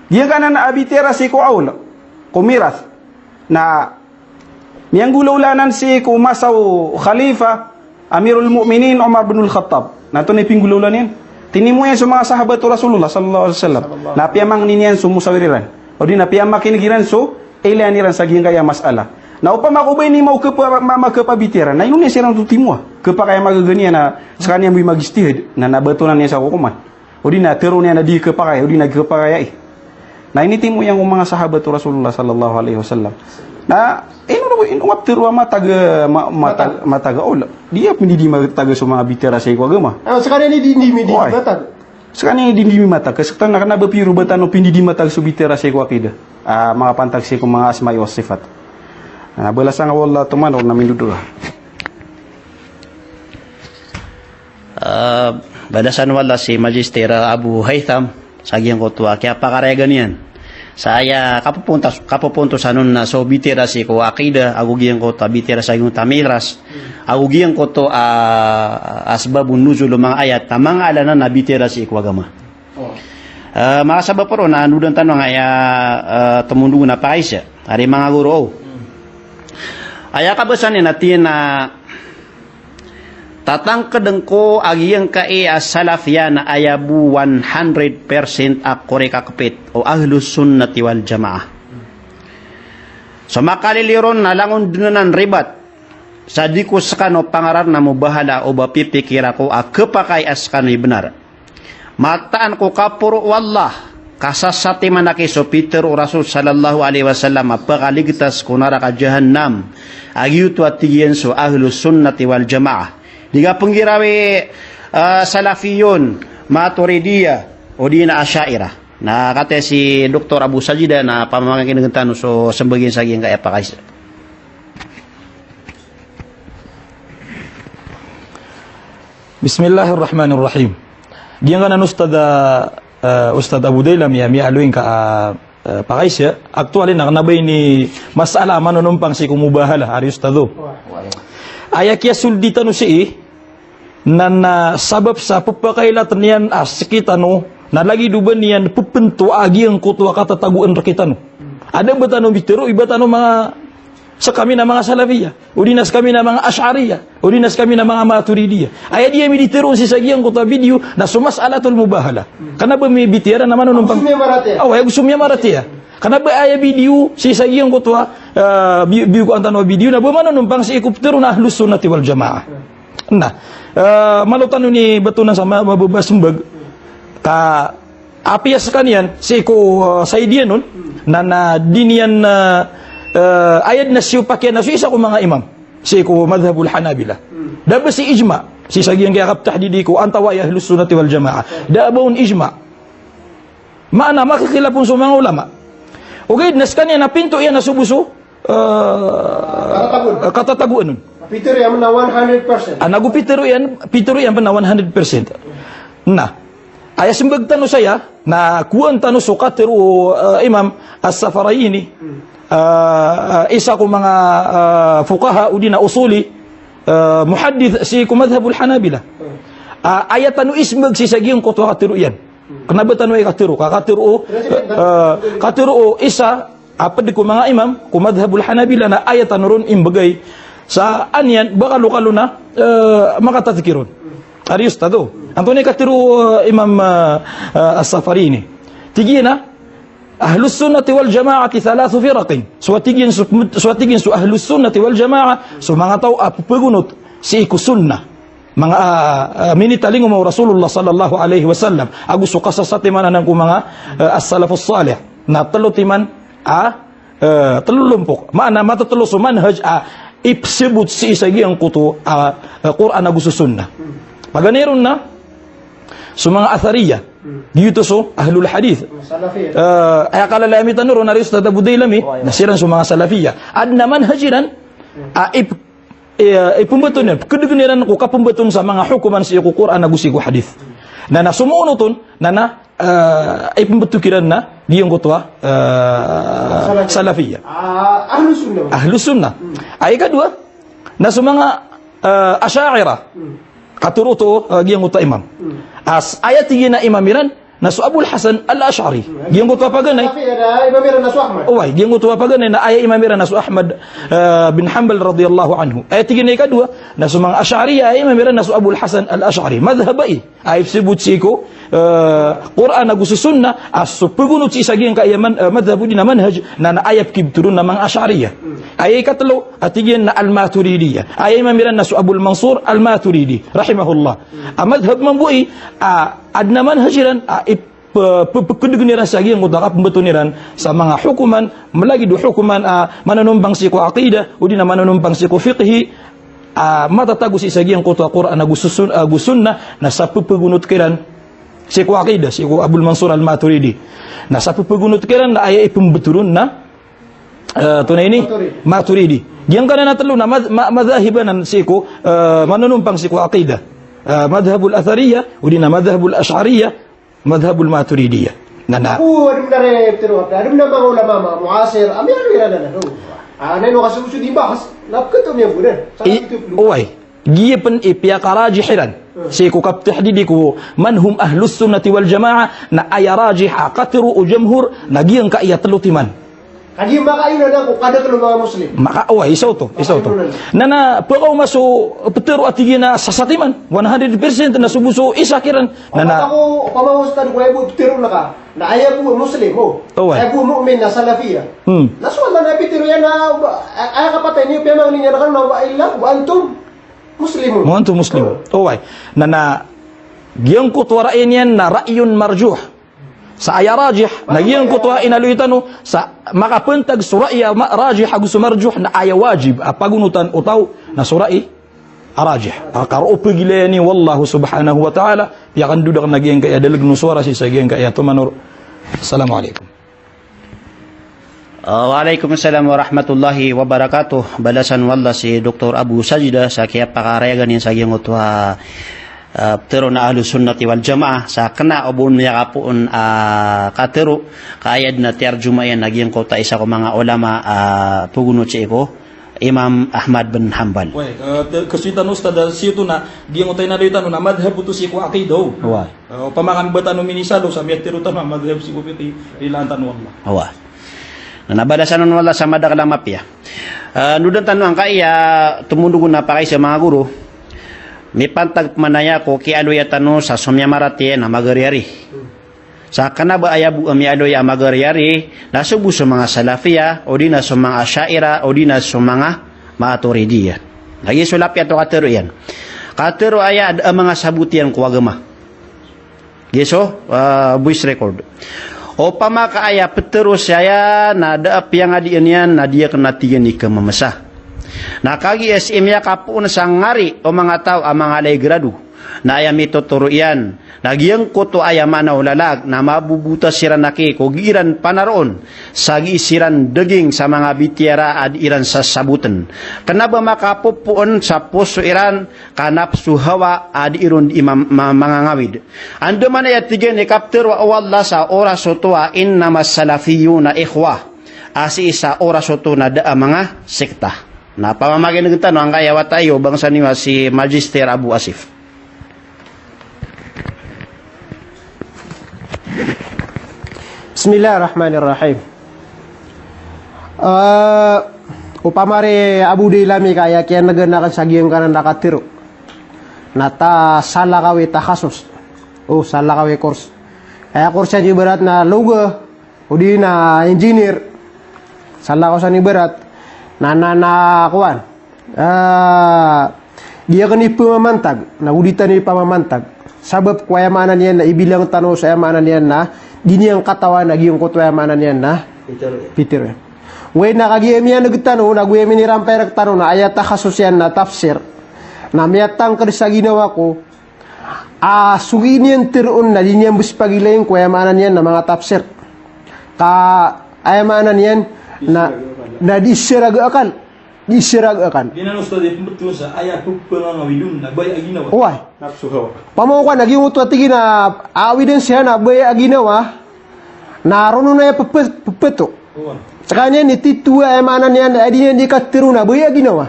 Giyangkanan a bitiyara sii ko awl, ko mirath. Na miyanggolawla anan sii ko masa o Khalifa Amirul Mu'minin Umar bin Al-Khattab. Na antonaa i pinggolawla niyan? Tinimo iyan so manga sahabat o Rasulullah sallallahu alaihi wasallam. Na piyamangni niyan so mosawir iran. Odi na piyamakinig iran so ilayan iran sa giyangkaya masala. Na opama ko ba ini maokep a, ma-, maokep a bitiyara, na ino niyan siran oto timoa? Kepakay a magaga niyan na sekaniyan bo i mag-ijtihad, na, na batonan iyan sa kokoman. Odi na tero niyan a di kepakay, odi na kepakay ai. Na initimo iyan ko manga sahabat o Rasulullah sallallahu alaihi wasallam. Na ino, ino, ino nga tero a matag, ma-, matag, matag a awl. Di a pindidimatag so manga bitiyara sii ko agama. Ah, sekaniyan i di, di, di matag. Sekaniyan i di, di matag. Ka sekaniyan na kena ba piro ba tano pindidimatag so bitiyara sii ko aqidah. Ah, makapantag sii ko manga asma'i was sifat. Na balasan ka o Allah tomano na mindodoa. Ah, balasan o Allah si Magister Abu Haytham sa giyangkoto a kiyapakarayag iyan. Sa aya kapopontos, kapopontosan on na so bitiyara sii ko aqidah, ago giyangkoto a bitiyara sa giyangkoto a mirath, ago giyangkoto a, a sababun nuzul o manga ayat, a manga ala anan a bitiyara sii ko agama. Ah, makasabap ron na andodan tano angkaya, ah, tomondog na pakaisa. Ari manga goro. Aya kabasa niyan na tig iyan a tatangked ngko a giyangkai a Salafiyah na aya bo one hundred percent a korek a kepit o Ahlus Sunnati wal Jamaah. So makaliliyo ron na langon den anan ribat sa di ko sekano pangararna mo bahala o ba pipikira ko a kepakay a sekano i benar. Mataan ko kaporo o Allah, ka sasatiman aki so pitero o Rasul sallallahu alaihi wasallam a pekaligtas ko naraka Jahannam. A giyoto a tig iyan so Ahlus Sunnati wal Jamaah. Di ka penggirawi, ah, Salafiyun, Maturidiyah, odi na Asha'irah. Na kataya si Doktor Abu Sajida na pamakinegen tano so sembag iyan sa giyangkaya pakaiza. Bismillahirrahmanirrahim. Giyangkanan Ustadh, ah, Ustadh Abu Dailam, iya miyaaloy ngka, ah, ah, pakaiza. Actually, na kena ba ini masalah a manonompang sii ko mubahalah, ari Ustadh o. Aya kiyasoldi tano sii, na, na sabap sa pepakailatn iyan a seki tano, na lagid o ba niyan pepento a giyangkoto a katatagoan reki tano. A da ba tano mbitero, i ba tano manga, sekami na manga Salafiyah, odi na sekami na manga Ash'ariyah, odi na sekami na manga Maturidiyah. Aya di ami di teroon sii sa giyangkoto a video, na so mas'alatul mubahalah. Kena ba mibitiyaran a manonompang. Ago so miyamaratiyaya. Awa, ago so miyamaratiyaya. Kena ba aya video sii sa giyangkoto a, ah, bi-, biyogoan tano a video, na ba manonompang sii ko petero na Ahlus Sunnati wal Jamaah. Na, eh, malo tano ini betonan sa ma-, mababa a sembag. Ka, apiya sekaniyan, sii ko, eh, said iyan on, na, na di niyan, eh, eh, aya den a siyopak iyan na so isa ko manga imam sii ko madhhabul Hanabilah. Da ba sii ijma, sii sa giyangkaya kaptahdidi ko antawaa i Ahlus Sunnati wal Jamaah. Da a ba on ijma. Maana, makikhilaf on so manga ulama. Ogaid na sekaniyan na pinto iyan a so bo so, eh, katatagoan. Katatagoan on. Pitero iyan na one hundred percent. Ah, nago pitero iyan, pitero iyan na one hundred percent. Na, aya sembag tano saya, na kowaan tano so katero o, eh, Imam As-Safarayni, eh, eh, isa ko manga, eh, fuqaha odi na usuli, eh, muhaddith sii ko madhhabul Hanabilah. Ah, aya tano isembag sii sa giyangkoto a katero iyan. Kena ba tano aya katero, ka katero o, eh, katero o isa a ped ko manga imam ko madhhabul Hanabilah na aya tano ron imbegay sa aniyan ba kalokalo na, eh, makatadhkir on. Ari Ustadh o. Antonaa i katero, eh, Imam, eh, eh, As-Safarini. Tig iyan a, Ahlus Sunnati wal Jamaati thalathu firaqin. So a tig iyan so, so a tig iyan so Ahlus Sunnati wal Jamaah, so manga taw a pepegonot sii ko sunnah. Manga, ah, ah, minitalingoma o Rasulullah sallallahu alaihi wasallam. Ago so kasasatiman anan ko manga, ah, as-salafus salih. Na telo timan, ah, eh, telo lompok. Maana, matatelo so manhaj, ah, ipsebot sii sa giyangkoto, ah, ah, Qur'an ago so sunnah. Paganay ron na so manga Athariyah. Giyoto so ahlul hadith. Salafiyah. Eh, aya kalalayamitano ron ari Ustadh Abu Dailami, na siran so manga Salafiyah. Aden a manhaj iran, ah, ip- Iya, ipembeton iyan, pekedegen iran ko kapembeton sa manga hokoman sii ko Qur'an ago sii ko hadith. Na, na somoonot on, na, na, eh, ipembeton kiran na giyangkoto a, eh, Salafiyah. Ah, Ahlus Sunnah. Ahlus Sunnah. Aya ikadowa, na so manga, eh, Asha'irah. Katero oto, eh, giyangkoto a imam. As, aya tig iyan a imam iran, na so Abul Hasan Al-Ash'ari. Giyangkoto a paganay. Tapi ada imam iran na so Ahmad. Oway, giyangkoto a paganay na aya imam iran na so Ahmad, eh, bin Hanbal radhiyallahu anhu. Aya tig iyan a ikadowa, na so manga Ash'ariyah, aya imam iran na so Abul Hasan Al-Ash'ari. Madhhab ai, a ipsebot sii ko, eh, Qur'an ago so sunnah, a so pegonot sii sa giyangkaya man-, eh, madhhab odi na manhaj, na, na aya pekibetero on na manga Ash'ariyah. Aya ikatelo, a tig iyan na Al-Maturidiyah. Aya imam iran na so Abul Mansur Al-Maturidi, rahimahullah. A madhhab mambo ai, a, aden a manhaj iran, a, ip-, pe-, pe-, pekedegen iran sa giyangkoto a kapembeton iran sa manga hokoman, melagid o hokoman, a, manonompang sii ko aqidah, odi na manonompang sii ko fiqhi, a, matatago sii sa giyangkoto a Qur'an ago so sun-, ago sunnah, na sa pepegonot kiran sii ko aqidah, sii ko Abul Mansur Al-Maturidi. Na sa pepegonot kiran na aya ipembeton on na Eh, antonaa ini? Maturidi. Maturidi. Giyangkanan a telo na madh-, ma-, madhahib anan sii ko, eh, manonompang sii ko aqidah. Eh, madhhabul Athariyah, odi na madhhabul Ash'ariyah, madhhabul Maturidiyah. Na, na. Ako, aden a, aden a manga ulama, manga muasir, ami ano iran na, no? Ah, na ino kaso so di bahas, na pekito niyan bo na. Sa I-, pekito. Oway. Giya pen i piyakarajih iran sii ko kaptahdidi ko man hum Ahlus Sunnati wal Jamaah, na aya rajih a katero o jamhur na giyangkaya telo timan. Kagiya makaino na ko kada telo manga Muslim. Maka, oway, isa oto, isa oto. Makaino na. Na, na, pekaoma so petero a tig iyan a sasatiman, one hundred percent na so bo so isa kiran. Na, na. Ako, opama Ustadh ko aya bo petero na ka, na aya bo Muslim, o. Oway. Aya bo mu'min na Salafiyah. Hmm. Na so Allah na petero iyan na, a-, aya kapatay niyo, piyamangni niyan na kano na wa illa, wa antum Muslimun. Wa antum Muslimun. Oway. Na, na, giyangkoto a ra'y niyan na ra'yun marjuh. Sa aya rajih, na giyangkoto a inaloy tano, sa makapantag so ra'y a ma-, rajih ago so marjuh na aya wajib a pagonotan o taw na so ra'y a rajih. A karoo pegilaya ni wallahu subhanahu wa ta'ala, piyakandodak na giyangkaya dalg no sowara sii sa giyangkaya tomanor. Assalamu alaikum. Ah, wa alaikum assalam wa rahmatullahi wa barakatuh. Balasan o Allah si Doktor Abu Sajida sa kiyapakarayagan iyan sa giyangkoto a, ah, ptharoon a Ahlus Sunnati wal Jamaah sa kna o ba on miyakapoon a katharo ka aya dn a tiyarjoma iyan a giyangkoto a isa ko manga ulama a pagonot sii ko Imam Ahmad bin Hanbal. Way, eh, te-, kasoy tano, Ustadh, sii oto na giyangkoto a inaloy tano na madhhab oto sii ko aqidah. Way. Eh, opama ka ba tano minisalo sa miyatharo tano a madhhab sii ko fiqh, rilaan tano, wallah. Way. Na balasan on o Allah sa madakl a mapiya. Eh, nodan tano angkaya tomondog on a pakaiza manga goro. Mipantag pman aya ko kiyaaloya tano sa so miyamaratiyaya na magariyari. Sa kna ba aya bo a miyaaloy a magariyari na so bo so manga Salafiyah, odi na so manga Asha'irah, odi na so manga Maturidiyyah. Kagiya so lapiya oto katharo iyan. Katharo aya a da a manga sabot iyan ko agama. Giya so, ah, voice record. Opama ka aya ptharo saya na da a piyangadian iyan na di akn a tig iyan i khamamasa. Na kagiya sii miyakapoon sa ngari o manga taw a manga lay grado. Na aya mitotoro iyan na giyangkoto aya maana o lalag na mabobota siran aki ko gii ran panaroon sa gii siran daging sa manga bitiyara a di iran sasabotn. Kna ba makapopoon sa poso iran ka napso hawa a di iron di ma-, ma-, mangangawid. Andamanaya tig iyan i kaptharo o Allah sa oras oto a innamas salafiyuna ikhwah. A sii sa oras oto na da a manga sekta. Na pamamakinegen tano angkaya wata iyo bangsa niyo a si Magister Abu Asif. Bismillahirrahmanirrahim. Eh, opama ari Abu Dailami ka aya kiyanegen aken sa giyangkanan a katharo. Na ta salakaw i takhasus. O, salakaw i course. Aya course iyan ibarat na lugha, odi na engineer. Salakaw san ibarat. Na, na, na, kowan. Ah, di aken iphamamantag, na odi tano iphamamantag. Sabap ko aya maana niyan na ibilang tano sa aya maana niyan na di niyan katawan a giyangkoto aya maana niyan na pitharo. Pitharo. Way na kagiya miyaneg tano, na go aya minirampay rektano na aya takhasus iyan na tafsir. Na miyatangked sa ginawa ko, a so gii niyan tharoon na di niyan bes pagilayin ko aya maana niyan na manga tafsir. Ka aya maana niyan na, na di saraga akal. Di saraga akal. Di na, Ustadh, ipmbetowan sa aya pphangangawid on na baya a ginawa. Oway. Napso hawa. Pamangkoan a giyangkoto a tig iyan a awidan siya na baya a ginawa. Na ron on aya pph-, ppheto. Oway. Sekaniyan i tito a aya maana niyan na di niyan di katharo na baya a ginawa.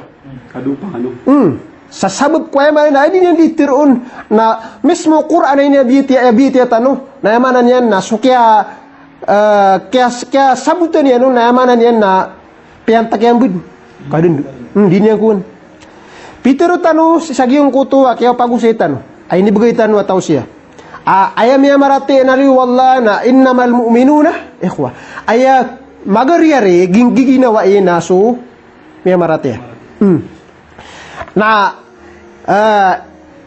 Kado pangano. Hmm. Sa sabap ko aya maana niyan na di niyan di tharoon na mismo Qur'an a inabiyatiya, abiyatiya tano. Na aya maana niyan na so kiya, eh, kiya, kiyasabotan iyan on na aya maana niyan na piyantag iyan bed. Kadn. Hmm, di niyan kowan. Pitharo tano sii sa giyangkoto a kiyapagosay tano. A inibegay tano a tawsiyah. A, aya miyamaratiyaya na riyo wallah na innamal mu'minuna ikhwah. Aya magariyari, gin-, giginawai na so miyamaratiyaya. Hmm. Na, eh,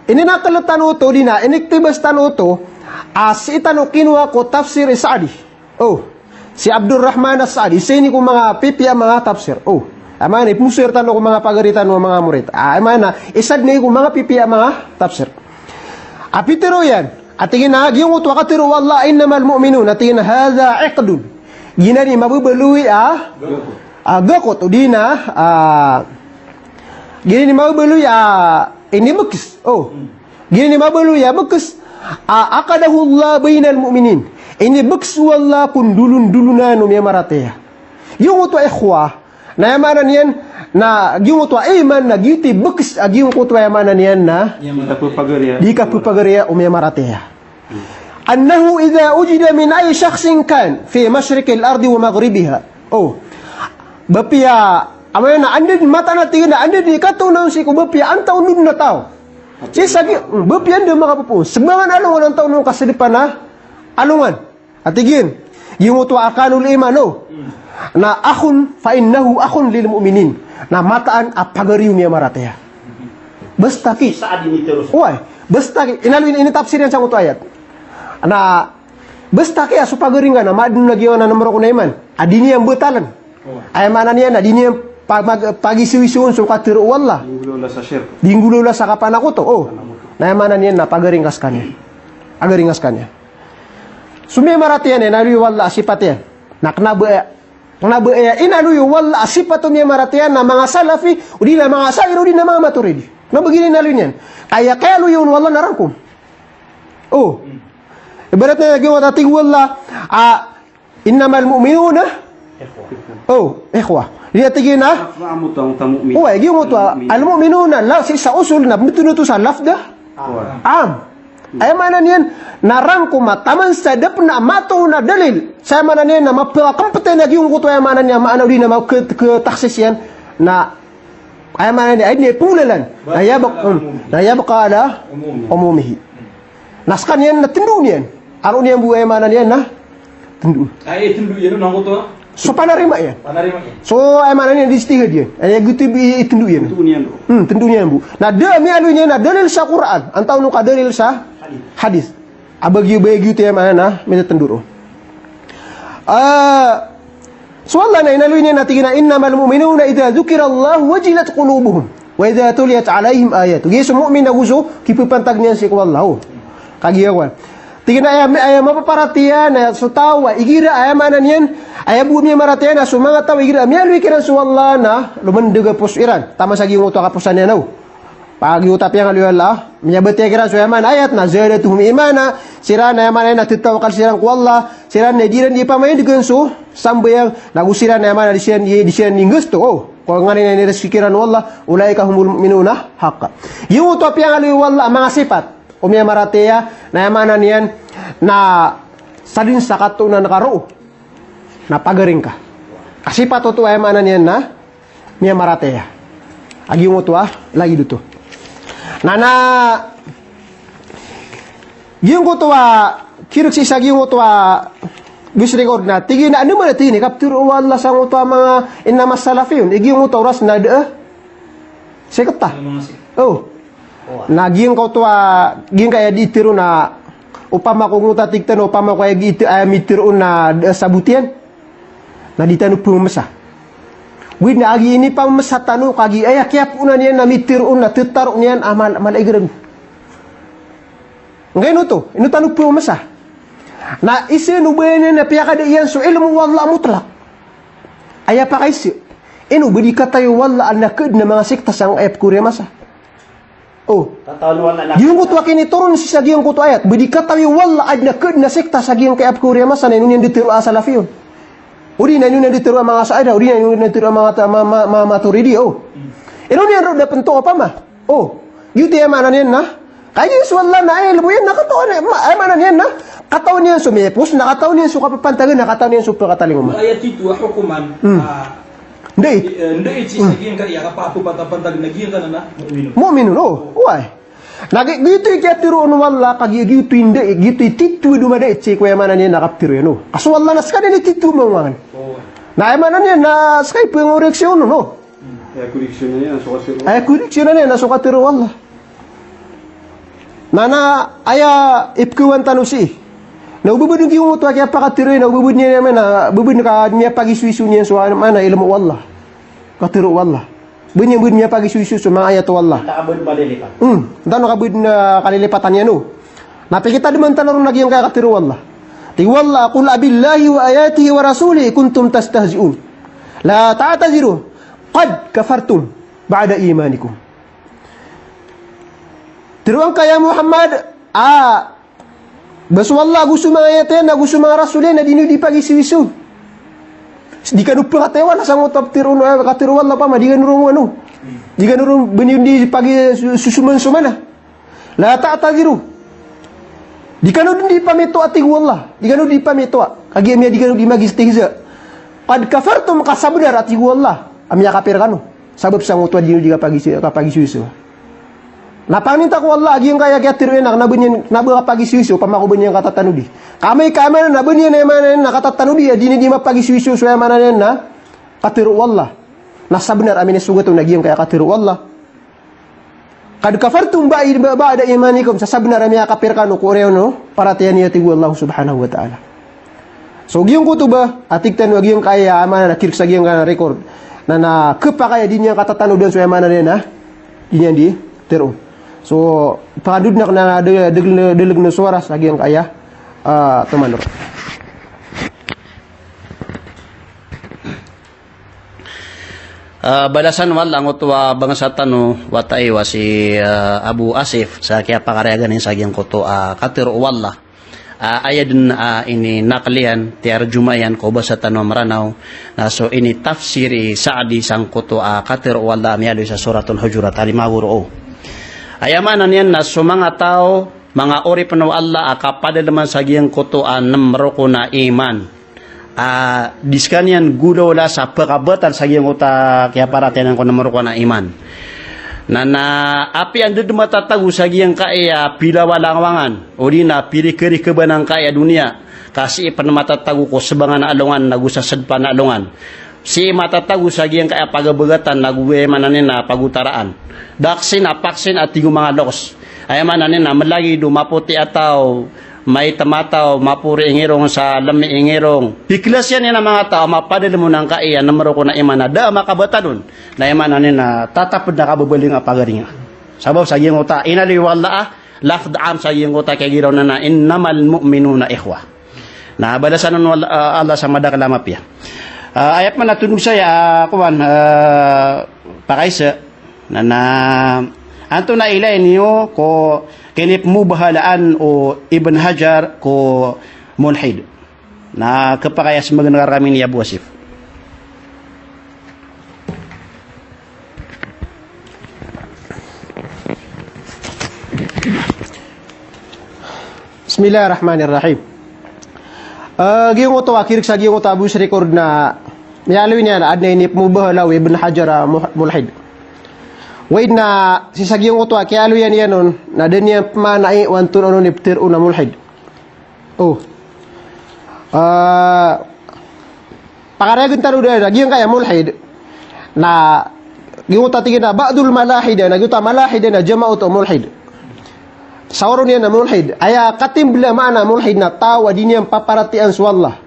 ininakal tano oto, di na, iniktibas tano oto, a sii tano kinowa ko tafsir i Sa'di. O, si Abdurrahman As-Sa'di, isa ini ko manga pipiya a manga tafsir. O, aya maana, ipmusir tano ko manga pagari tano a manga morit. A, aya maana, isa dn ko manga pipiya a manga tafsir. A pitharo iyan, a tig iyan a giyangkoto a katharo o Allah, innamal mu'minun, a tig iyan a hadha iqdun. Giyanan i mababaloy a, a, gakot, odi na, a, giyanan i mababaloy a, inibekes. O. Giyanan i mababaloy a bekes. A, aqadahu Allah baynal mu'minin. Inibekes o Allah ko ndolondolonan o miyamaratiyaya. Giyangkoto a ikhwah. Na aya maana niyan, na giyangkoto a iman, na giyoto i bekes a giyangkoto a aya maana niyan na di kapepagariya. Di kapepagariya o miyamaratiyaya. Annahu idha wujida min ayyi shakhsin kan fi mashriqil ardi wa maghribiha. O. Bapiya, aya maana, anda dn mataan a tig iyan a anda dn i katoona on sii ko bapiya antaa on dn a taw. Sii sa gi-, bapiya anda makapopoon. Sebangan alongan antaa on kasadepan a alongan. A tig iyan, giyangkoto a arkanul iman, o. Na akhun fa innahu akhun lil mu'minin. Na mataan a pagari o miyamaratiyaya. Basta ki. Oway, basta ki. Inaloy, initafsir iyan sangkoto a ayat. Na basta ki a so pagari ngka na maadn a giyanan a nomor ko na iman. A di niyan betalan. Aya maana niyan na di niyan Pa-, pag-, pagisoisoon so katero o Allah. Di nggolawla sa shirk. Di nggolawla sa kapanakoto. O. Panakoto. Na aya maana niyan na pagaring ka skaniyan. Pagaring ka skaniyan. So miyamaratiyaya na inaloy o Allah a sipat iyan. Na kena ba aya, kena ba aya inaloy o Allah a sipat o miyamaratiyaya na manga Salafi, odi na manga Asha'irah, odi na manga Maturidi. Kena ba giya inaloy niyan. Ka aya kiyaloy on o Allah na rangkom. O. Ibarat na giyoto a tig o Allah, a, "Innamal mu'minuna." O, ikhwa. Di a tig iyan a. Lafdh am oto, oto mu'min. O, giyoto a, al-mu'minuna, la, sii sa usul na, betoon oto sa lafdh a am. Aya maana niyan, na rangkom a taman sa da pen a matoon a dalil. Sa aya maana niyan na mapakempet iyan a giyoto a aya maana niyan, maana odi na ma-, ke-, ketakhsis iyan. Na aya maana niyan, aya maana niyan, pengolalan. Na yabqa, hmm, na yabqa ala umumihi. Na skaniyan na tendo iyan. Aro niyan bo aya maana niyan na tendo. Ay, tendo iyan, na ngoto. So panarima iyan. Panarima iyan. So aya maana niyan di ijtihad iyan. Aya giyoto i tendo iyan. Tendo iyan. Hmm, tendo iyan bo. Na da miyaaloy niyan na dalil sa Qur'an. Antaa on ka dalil sa hadith. Hadith. A ba giyoto, ba giyoto aya maana na mitatendo ron. Ah, So Allah na inaloy niyan na tig iyan a, "Innamal mu'minuna idha dhukirallahu wajilat qulubuhum, wa idha tuliyat alaihim ayatuhu." Giya so mu'min ago so kipepantag niyan sii ko Allah. O. Kagiya kowan. Tig iyan a aya, aya mapaparatiyaya na so taw a igira aya maana niyan, aya bo miyamaratiyaya na so manga taw a igira miyaaloy kiran so Allah na lomandeg a poso iran. Taman sa giyoto a kaposan iyan, o. Pagiyoto a piyangaloy o Allah, miyabatiya kiran so aya maana ayat na zadatuhum imana, siran aya maana niyan na tetawakal siran ko Allah, siran na di iran di pamaindegan so sambayang, nago siran aya maana di siran di, di siran di nggasto, o, ko nganin a inirizki kiran o Allah, ulaika humul mu'minuna haqqan. Giyoto a piyangaloy o Allah a manga sipat o miyamaratiyaya, na aya maana niyan na sadn sa katoonan ka roo, na pagaring ka. Ka sipat oto aya maana niyan na miyamaratiyaya. A giyoto a lagid oto. Na, na giyoto a kireksi sa giyoto a bes record na tig iyan a ano man a tig iyan i kaptero o Allah sa ngoto a manga inama salafiyun. I giyoto a oras na da a sekta. O. Na giyangkoto a, giyangkaya di tero na opama ko ngoto a tig tano, opama ko aya di te-, aya mitero on na da a sabot iyan. Na di tano pemamesa. Wid na agi inipamamesa tano, kagiya aya kiyapoona niyan na mitero on na tetaro niyan a mal-, mala i garago. Ngkaino oto, ino tano pemamesa. Na isa ino ba niyan na piyakada iyan so ilmo o Allah a mutlaq. Aya pakaiza. Ino ba di katawi o Allah a adn a kaadn a manga sekta sangkaya pekori a masa. O. Giyangkoto a kinitoron sii sa giyangkoto a ayat. Ba di katawi o Allah a adn a kaadn a sekta sa giyangkaya pekori a masa na ino niyan di tero a Salafiyun. Odi na ino niyan di tero a manga Asha'irah, odi na ino niyan di tero a manga ta-, ma-, ma-, ma-, Maturidi, o. Ino niyan roo da pento opama. O. Giyoto aya maana niyan na. Kagiya so Allah na ilmo iyan na katawan iyan, ma-, aya maana niyan na. Katawan iyan so miyapos, na katawan iyan so kapapantagan, na katawan iyan so pekatalingoma. Aya tito a hokoman, Hmm. a, Ndait. Eh, ndait sii sa giyangkaya kapapantag-pantag na giyangkanan na mu'minun. Mu'minun, o. Oway. Na gi-, giyoto i kiyatero o Allah, kagiya giyoto i ndait, giyoto i tito a domadait sii ko aya maana niyan na kaptero iyan, o. Ka so Allah na sekaniyan i tito a mamangan. O. Na aya maana niyan na seka i pengoreksyon on, o. Hmm. Aya koreksyonan iyan na so katero. Aya koreksyonan iyan na so katero o Allah. Na, na aya ipekawan tano sii. Na o ba badn giyoto a kiyapakatero iyan, na o ba badn iyan, aya maana, ba badn ka miyapagisoiso niyan so, aya maana, ilmo o Allah. Katero o Allah. Ba niyan badn miyapagisoiso so manga ayat o Allah. Anda ka badn malilipat. Hmm, anda ka badn, ah, kalilipatan iyan, o. Na pikitademan tano ron a giyangkaya katero o Allah. Tig o Allah, "Qul abillahi wa ayatihi wa rasulihi kuntum tastahzi'un. La ta'tadhiru qad kafartum ba'da imanikum." Teroa ngka ya Muhammad, a, ba so Allah ago so manga ayat iyan, ago so manga rasul iyan, na di niyo di pagisoiso. Di kano pekatawi o Allah sa ngoto a petero, a, katero o Allah, opama di kano ron, ano. Di kano ron, ba niyo di pagisoiso man so maana. La ta'tadhiru. Di kano di pamitoa, tig o Allah. Di kano di pamitoa. Kagiya miya di kano di magistihza. Qad kafartum, ka sabenar, tig o Allah, a miyakapir kano. Sabap sa ngoto a di niyo di kapagis-, kapagisoiso. Na pangninta ko Allah a giyangkaya kiyatero iyan na kena ba niyan, kena ba kapagisoiso, opama ko ba niyan katatanodi. Ka amay ka aya maana na ba niyan, aya maana niyan na katatanodi, a di niyan di mapagisoiso so aya maana niyan na katero o Allah. Na sabenar a minisogat on a giyangkaya katero o Allah. Qad kafartum ba'i-, ba-, ba'da imanikum, sa sabenar a miyakapir kano ko oriyan o paratiyaya niyo, tig o Allah subhanahu wa ta'ala. So giyangkoto ba, a tig tano a giyangkaya, aya maana na kirek sa giyangkaya record. Na, na khapakay a di niyan katatanodan so aya maana niyan na di niyan di tero. So, pakandod na, na de-, de-, delegen o sowara sa giyangkaya, ah, toman roo. Ah, balasan o Allah angkoto a bangsa tano, wata iyan a si, ah, Abu Asif, sa kiyapakarayagan iyan sa giyangkoto a katero o Allah. Ah, aya den a ininakl iyan, tiyarjuma iyan ko basa tano a Mranaw, na so initafsir i Sa'di sangkoto a katero o Allah a miyaaloy sa Suratul Hujurat, a lima goro o. Aya maana niyan na so manga taw, manga oripn o Allah a kapadalman sa giyangkoto a nem rokon a iman. Ah, di skaniyan golawla sa pkabatan sa giyangkoto a kiyaparatiyayaan ko nem rokon a iman. Na, na apiya anda den matatago sa giyangkaya pilawalangawangan, odi na pirikerikeban angkaya doniya, ka sii pn matatago ko sbangan a alongan, nago sa sadpan a alongan. Sii matatago sa giyangkaya pagabagatan, nago aya maana niyan na pagotaraan. Daksin a paksin a tig o manga loks. Aya maana niyan na mlagid o mapoti a taw, maitam a taw, mapori i ngirong sa lmi i ngirong. Piklas iyan iyan a manga taw a mapadalm on angkaya nem rokon a iman a da a makabatal on. Na aya maana niyan na tatap den a kababaling a pagaringa. Sabap sa giyangkoto a inaloy o Allah a lafdh am sa giyangkoto a kiyagiraw na, na innamal mu'minuna ikhwa. Na balasan on o Allah, ah, Allah sa madakl a mapiya. Ah, aya pman a tondog saya, ah, kowan, ah, pakaisa, na, na antonaa i ilay niyo ko kinipmbahalaan o Ibn Hajar ko mulhid? Na khapakay a smbagn ka rkami ni Abu Asif. Bismillahirrahmanirrahim. Eh, giyangkoto a kirk sa giyangkoto a Abu Asif record na miyaaloy niyan a adn a inipmbahala o Ibn Hajar a mu-, mulhid. Waid na sii sa giyangkoto a kiyaaloyan iyan on, na da niyan pmaanai o antonaa on i ptharoon a mulhid. Oh. Ah, pakarayagn tano da, da giyangkaya mulhid. Na giyangkoto a tig iyan a ba'dul malahida, na giyangkoto a malahida na jama' oto a mulhid. Sa oron iyan a mulhid. Aya katimbl a maana a mulhid na taw a di niyan paparatiyayaan so Allah.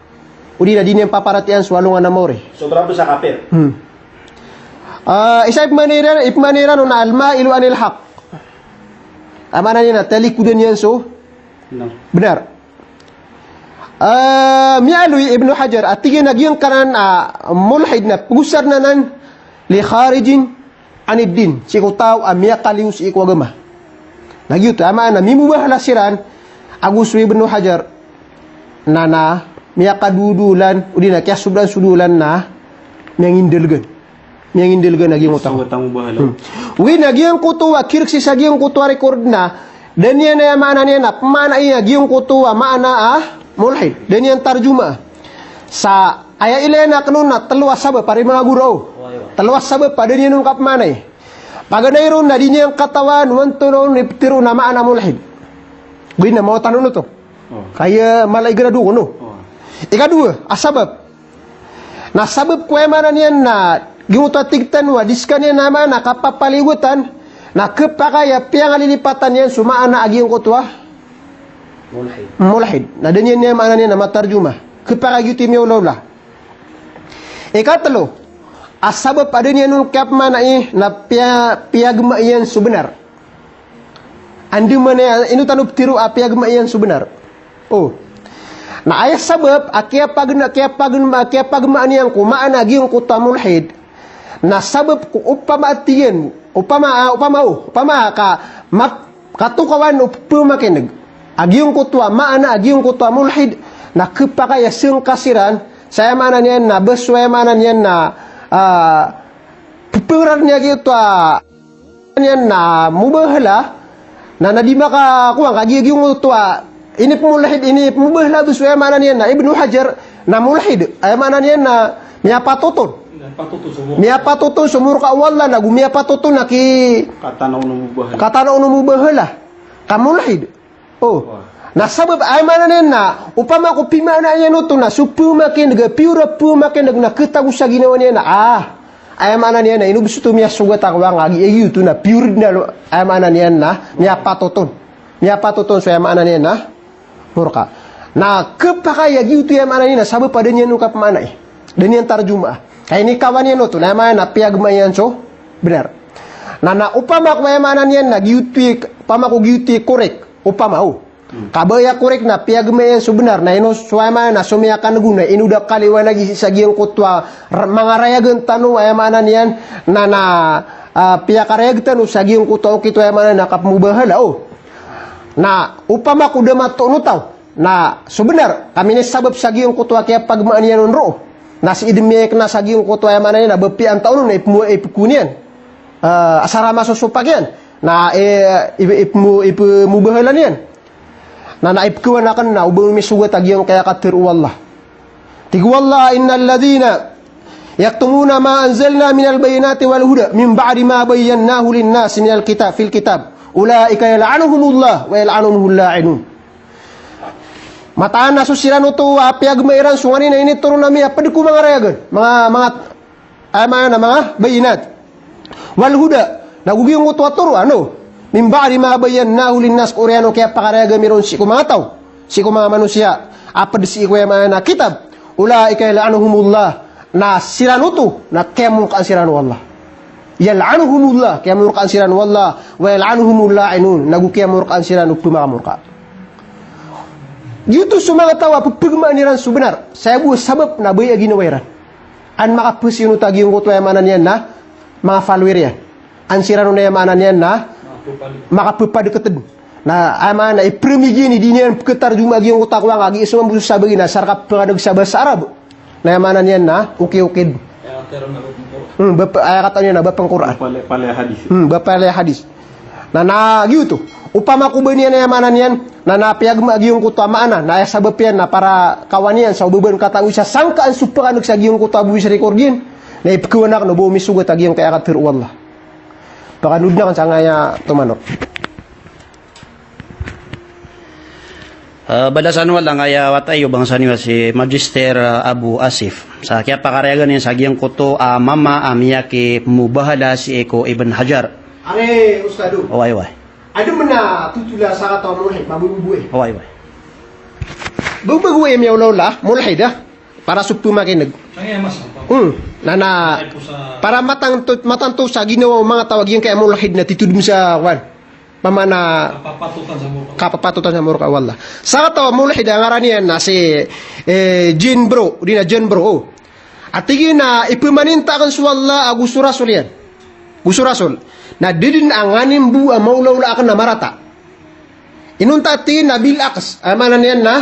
Odi na di niyan paparatiyayaan so alongan a maori. Sobra bo sa kapir. Hmm. Ah, isa ipmaana iran, ipmaana iran on na al-ma'ilu anil haqq. A maana niyan na talikodan iyan so bnar. Ah, miyaaloy i Ibn Hajar a tig iyan a giyangkanan a mulhid na pagosar anan li kharijin anid din, sii ko taw a miyakaliyo sii ko agama. Na giyoto, aya maana a mimbahala siran ago so Ibn Hajar na, na miyakadodolan, odi na kiyasobraan so dolan na miyangindalgan. Miyangindalgan a giyangkoto. So, taw mbahala. Hmm. Ogaid na giyangkoto a kirk sii sa giyangkoto a record na da niyan, aya maana niyan na pmaanai a giyangkoto a maana a mulhid. Da niyan tarjuma. Sa aya ilay akn on na tlo a sabap, ari manga guro. Tlo a sabap a da niyan on kapmaanai. Paganay ron na di niyan katawan o antonaa on i ptharoon a maana a mulhid. Ogaid na maotan on oto. Oh. Kaya mala i grado ko, no? Oh. Ikadowa a sabap. Na sabap ko, aya maana niyan na giyangkoto a tig tano a di skaniyan a maana kapapaliyogotan, na khapakay a piyangalilipatan iyan so maana a giyangkoto a mulhid. Mulhid. Na da niyan, aya maana niyan na matarjuma. Khapakay a giyoto i miyaolaola. Ikatlo a sabap a da niyan on kiyapmaanai na piya-, piyagma iyan so bnar. Andamanaya, ino tano ptharo a piyagma iyan so bnar. Oh. Na aya sabap a kiyapagna-, kiyapagna-, kiyapagmaan iyan ko maana a giyangkoto a mulhid. Na sabap ko opama a tig iyan, opama, ah, opama, oh, opama ka mat-, katokawan o pphamakin'g a giyangkoto a maana a giyangkoto a mulhid, na khapakay a sangka siran sa, aya maana niyan na, ba so, aya maana niyan na, ah, pphangrar iyan a giyoto a niyan na mubahala, na, na di makakowa ka giya giyangkoto a inipmulhid, inipmubahala, ba so, aya maana niyan na Ibnu Hajar na mulhid, aya maana niyan na miyapatoton. Miyapatoton so murka o Allah, nago miyapatoton a ki- Katanaw o mubahala. Katanaw o mubahala. Ka mulhid. Oh. Wah. Na sabap, aya maana niyan na, opama ko pimaana iyan oto na so pphamakin'g, pure a pphamakin'g na khatago sa ginawa niyan na, ah. Aya maana niyan na, ino bes oto miyasogat a kowa nga, agi, agi oto na pure na lo, aya maana niyan na miyapatoton. Miyapatoton so, aya maana niyan na murka. Na khapakay a giyoto, aya maana niyan na sabap a da niyan on kapmaanai. Da niyan tarjuma. Ka inikawan iyan oto na aya maana na piyagma iyan so benar. Na, na opama ko aya maana niyan na giyoto i, opama ko giyoto i korek, opama o. Ka ba aya korek na piyagma iyan so benar, na ino so aya maana na so miyakaneg on na ino da kaliwanagi sa giyangkoto a r-, manga rayagan tano aya maana niyan na, na, ah, piyakarayag tano sa giyangkoto a okit o aya maana na kapmobahala o. Na opama ko da matoon o taw na so benar ka minisabap sa giyangkoto a kiyapagmaan iyan on roo. Na sii den miyakna sa giyangkoto aya maana niyan na ba piyaan taon on na ipmo-, ipkowan iyan. Ah, asar a masosopak iyan. Na, eh, ip-, ipmo-, ipmobahala niyan. Na, na ipkowan aken na o ba misogat a giyangkaya katharo o Allah. Tig o Allah, "Innal ladhina yaktumuna ma anzalna minal bayyinati wal huda min ba'di ma bayyannahu lin-nasi minal kitab, fil kitab, ulaika yal'anuhumullah wa yal'anuhumul la'inun." Mataan a so siran oto a piyagma iran so nganin a initoron ami a ped ko manga rayagan, manga, manga, aya maana na manga bayyinat. Wal huda, na go giyangkoto a toro, ano? Min ba'di ma bayyannahu lin-nas, ko oriyan o kiyapakarayag ami ron sii ko manga taw, sii ko manga manosiya, a ped sii ko aya maana na kitab. Ulaika yal'anuhumullah, na siran oto na kiyamorkaan siran o Allah. Yal'anuhumullah, kiyamorkaan siran o Allah, wa yal'anuhumul la'inun, na go kiyamorkaan siran o pemakamorka. Giyoto so manga taw a pepegmaan iran so benar, sa aya bo sabap na baya a ginawa iran. An makapesiyon o ta giyangkoto aya maana niyan na manga follower iyan. An siran on aya maana niyan na makapepadeketen. Na aya maana i premigi ni di niyan peketarjuma giyangkoto a kowa nga gi isomambo so sabagi na sa reka pengadeg sa bahasa Arab. Na aya maana niyan na okey-okey. Hmm, bap-, aya katawan iyan na bapeng Qur'an. Bapalaya hadis. Hmm, bapalaya hadis. Na, na giyoto. Opama ko ba niyan aya maana niyan na, na piyagma giyangkoto a maana, na aya sabap iyan na para kawan iyan sa o ba ben katawi sa sangkaan so pengadeg sa giyangkoto a bo isrecord iyan. Na ipkowan aken o ba misogat a giyangkaya katharo o Allah. Pakanod na aken sangkaya tomanok. Eh, balasan o Allah angkaya wata iyo bangsa niyo a si Magister, eh, Abu Asif. Sa kiyapakarayagan iyan sa giyangkoto a mama a miyakipmobahala sii ko Ibn Hajar. Are, Ustad o. Oway, oway. Adn a mena totola sakataw a mulhid, mabububuwi. Oway, oway. Bago-bago i miyaolaola, mulhid, ah. Para so pemakineg. Hmm. Na, na, para matanto, matanto sa ginawa o manga taw a giyangkaya mulhid na titho dn sa, kowan. Pamana kapapatotan sa morka. Kapapatotan sa morka o Allah. Sakataw a mulhid a ngaran iyan na si, eh, Jin Bro, di na Jin Bro, o. A tig iyan a ipemaninta aken so Allah ago so Rasul iyan. Go so Rasul. Na da dn a nganin bo a maolaola aken a marata. Inonta tig iyan a bil aks, aya maana niyan na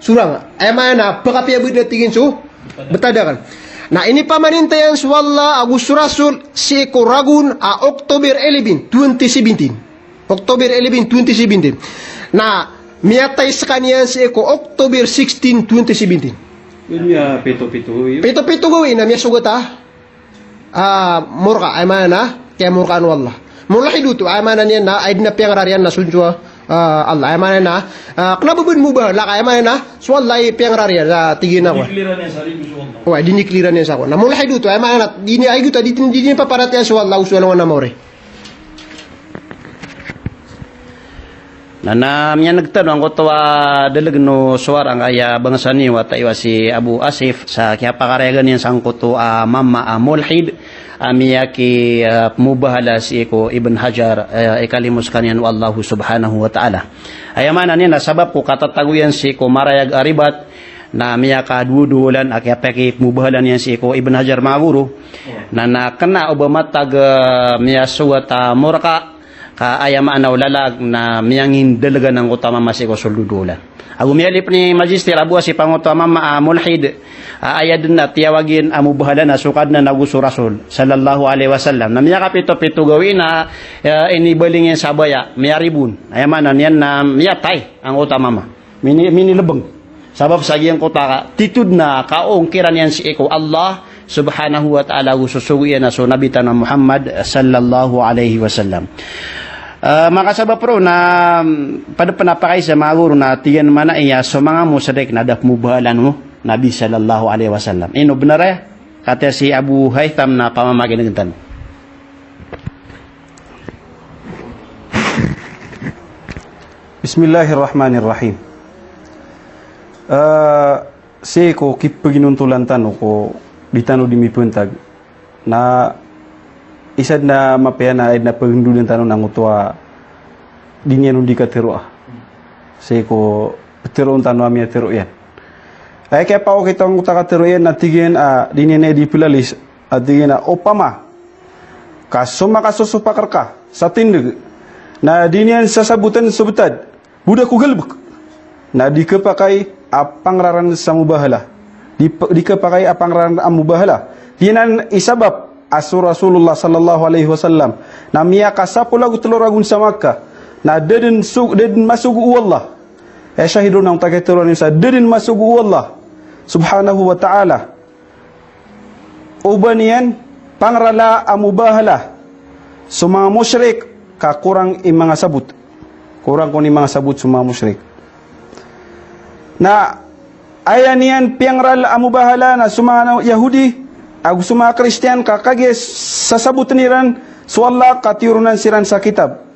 sorang. Aya maana na pekapiyabed a tig iyan so betad aken. Na inipamaninta iyan so Allah ago so Rasul sii ko ragon a October eleven, twenty seventeen. October eleven, twenty seventeen. Na miyatay sekaniyan sii ko October sixteen, twenty seventeen. Pito-pito gawii na miyasogat a, ah, morka, aya maana na kiyamorkaan o Allah. Mulhid oto, aya maana niyan na, aya dn a piyangarariyan na so, ah, Allah. Aya maana na, ah, kena ba ben mobahala ka, aya maana na so Allah i piyangarariyan, ah, tig iyan a kowan. Dinikliran iyan sa kowan. Na mulhid oto, aya maana na, di niyan, aya giyoto, di, di niyan paparatiyaya so Allah, so Allah na maori. Na, na miyaneg tano angkoto a deleg o sowara angkaya bangsa niyo a wata iyo a si Abu Asif sa kiyapakarayagan iyan sangkoto a mama a mulhid a miyaki, eh, mobahala sii ko Ibn Hajar, eh, ikalimo sekaniyan o Allah subhanahu wa ta'ala. Aya maana niyan na sabap ko katatago iyan sii ko marayag a ribat, na miyakadowa-dowa olan a kiyapakimobahala niyan sii ko Ibn Hajar, manga goro. Na, na kena o ba matag, eh, miyasogat a morka, ka aya maana o lalag na miyangindelegan angkoto a mama sii ko soldodowa olan. Ago miyalip ni Magister Abu Asif angkoto a mama a mulhid, a aya dn a tiyawag iyan a mobahala na so Kadnan ago so Rasul sallallahu alaihi wasallam. Na miyakapito-pito gawii na, eh, inibaling iyan sa baya, miyaribon. Aya maana niyan na miyatay angkoto a mama. Mini-, minilebeng. Sabap sa giyangkoto a titho dn a kaongkiran iyan sii ko Allah subhanahu wa ta'ala ago so sogo iyan a so Nabi tano a Muhammad sallallahu alaihi wasallam. Eh, makasabap roo na, mm, ped pen a pakaisa, manga goro, na tig iyan mambo a so manga mushrik na da pemobahalaan o Nabi sallallahu alaihi wasallam. Ino benar aya? Katii si Abu Haytham na pamamakinegen tano. Bismillahirrahmanirrahim. Eh, sii ko kipeginontolan tano ko di tano di mipantag. Na isa dn a mapiya na aya dn a pagndodn tano na ngoto a di niyan on di katharo a. Sii ko ptharoon tano a miyatharo iyan. Aya kiyapakokit o ngoto a katharo iyan na tig iyan a di niyan aya di plalis a tig iyan a opama ka so makasosopak rka sa tindg na di niyan sasabotn so btad, boda ko galbk. Na di khapakay a pangraran sa mubahala. Di p-, di khapakay a pangraran a mubahala. Giyanan i sabap a so Rasulullah sallallahu alaihi wasallam na miyakasapolo ago tlo ragon sa Makkah. Na da dn so-, da dn masogo o Allah. Aya shahid on angkoto a katharo iyan sa da dn masogo o Allah subhanahu wa ta'ala. O ba niyan pangrala a mubahala so manga mushrik ka korang i manga sabot. Korang kon i manga sabot so manga mushrik. Na aya niyan piyangral a mubahala na so manga Yahudi ago so manga Kristiyan ka kagiya sasabotn iran so Allah ka tiyoronan siran sa kitab.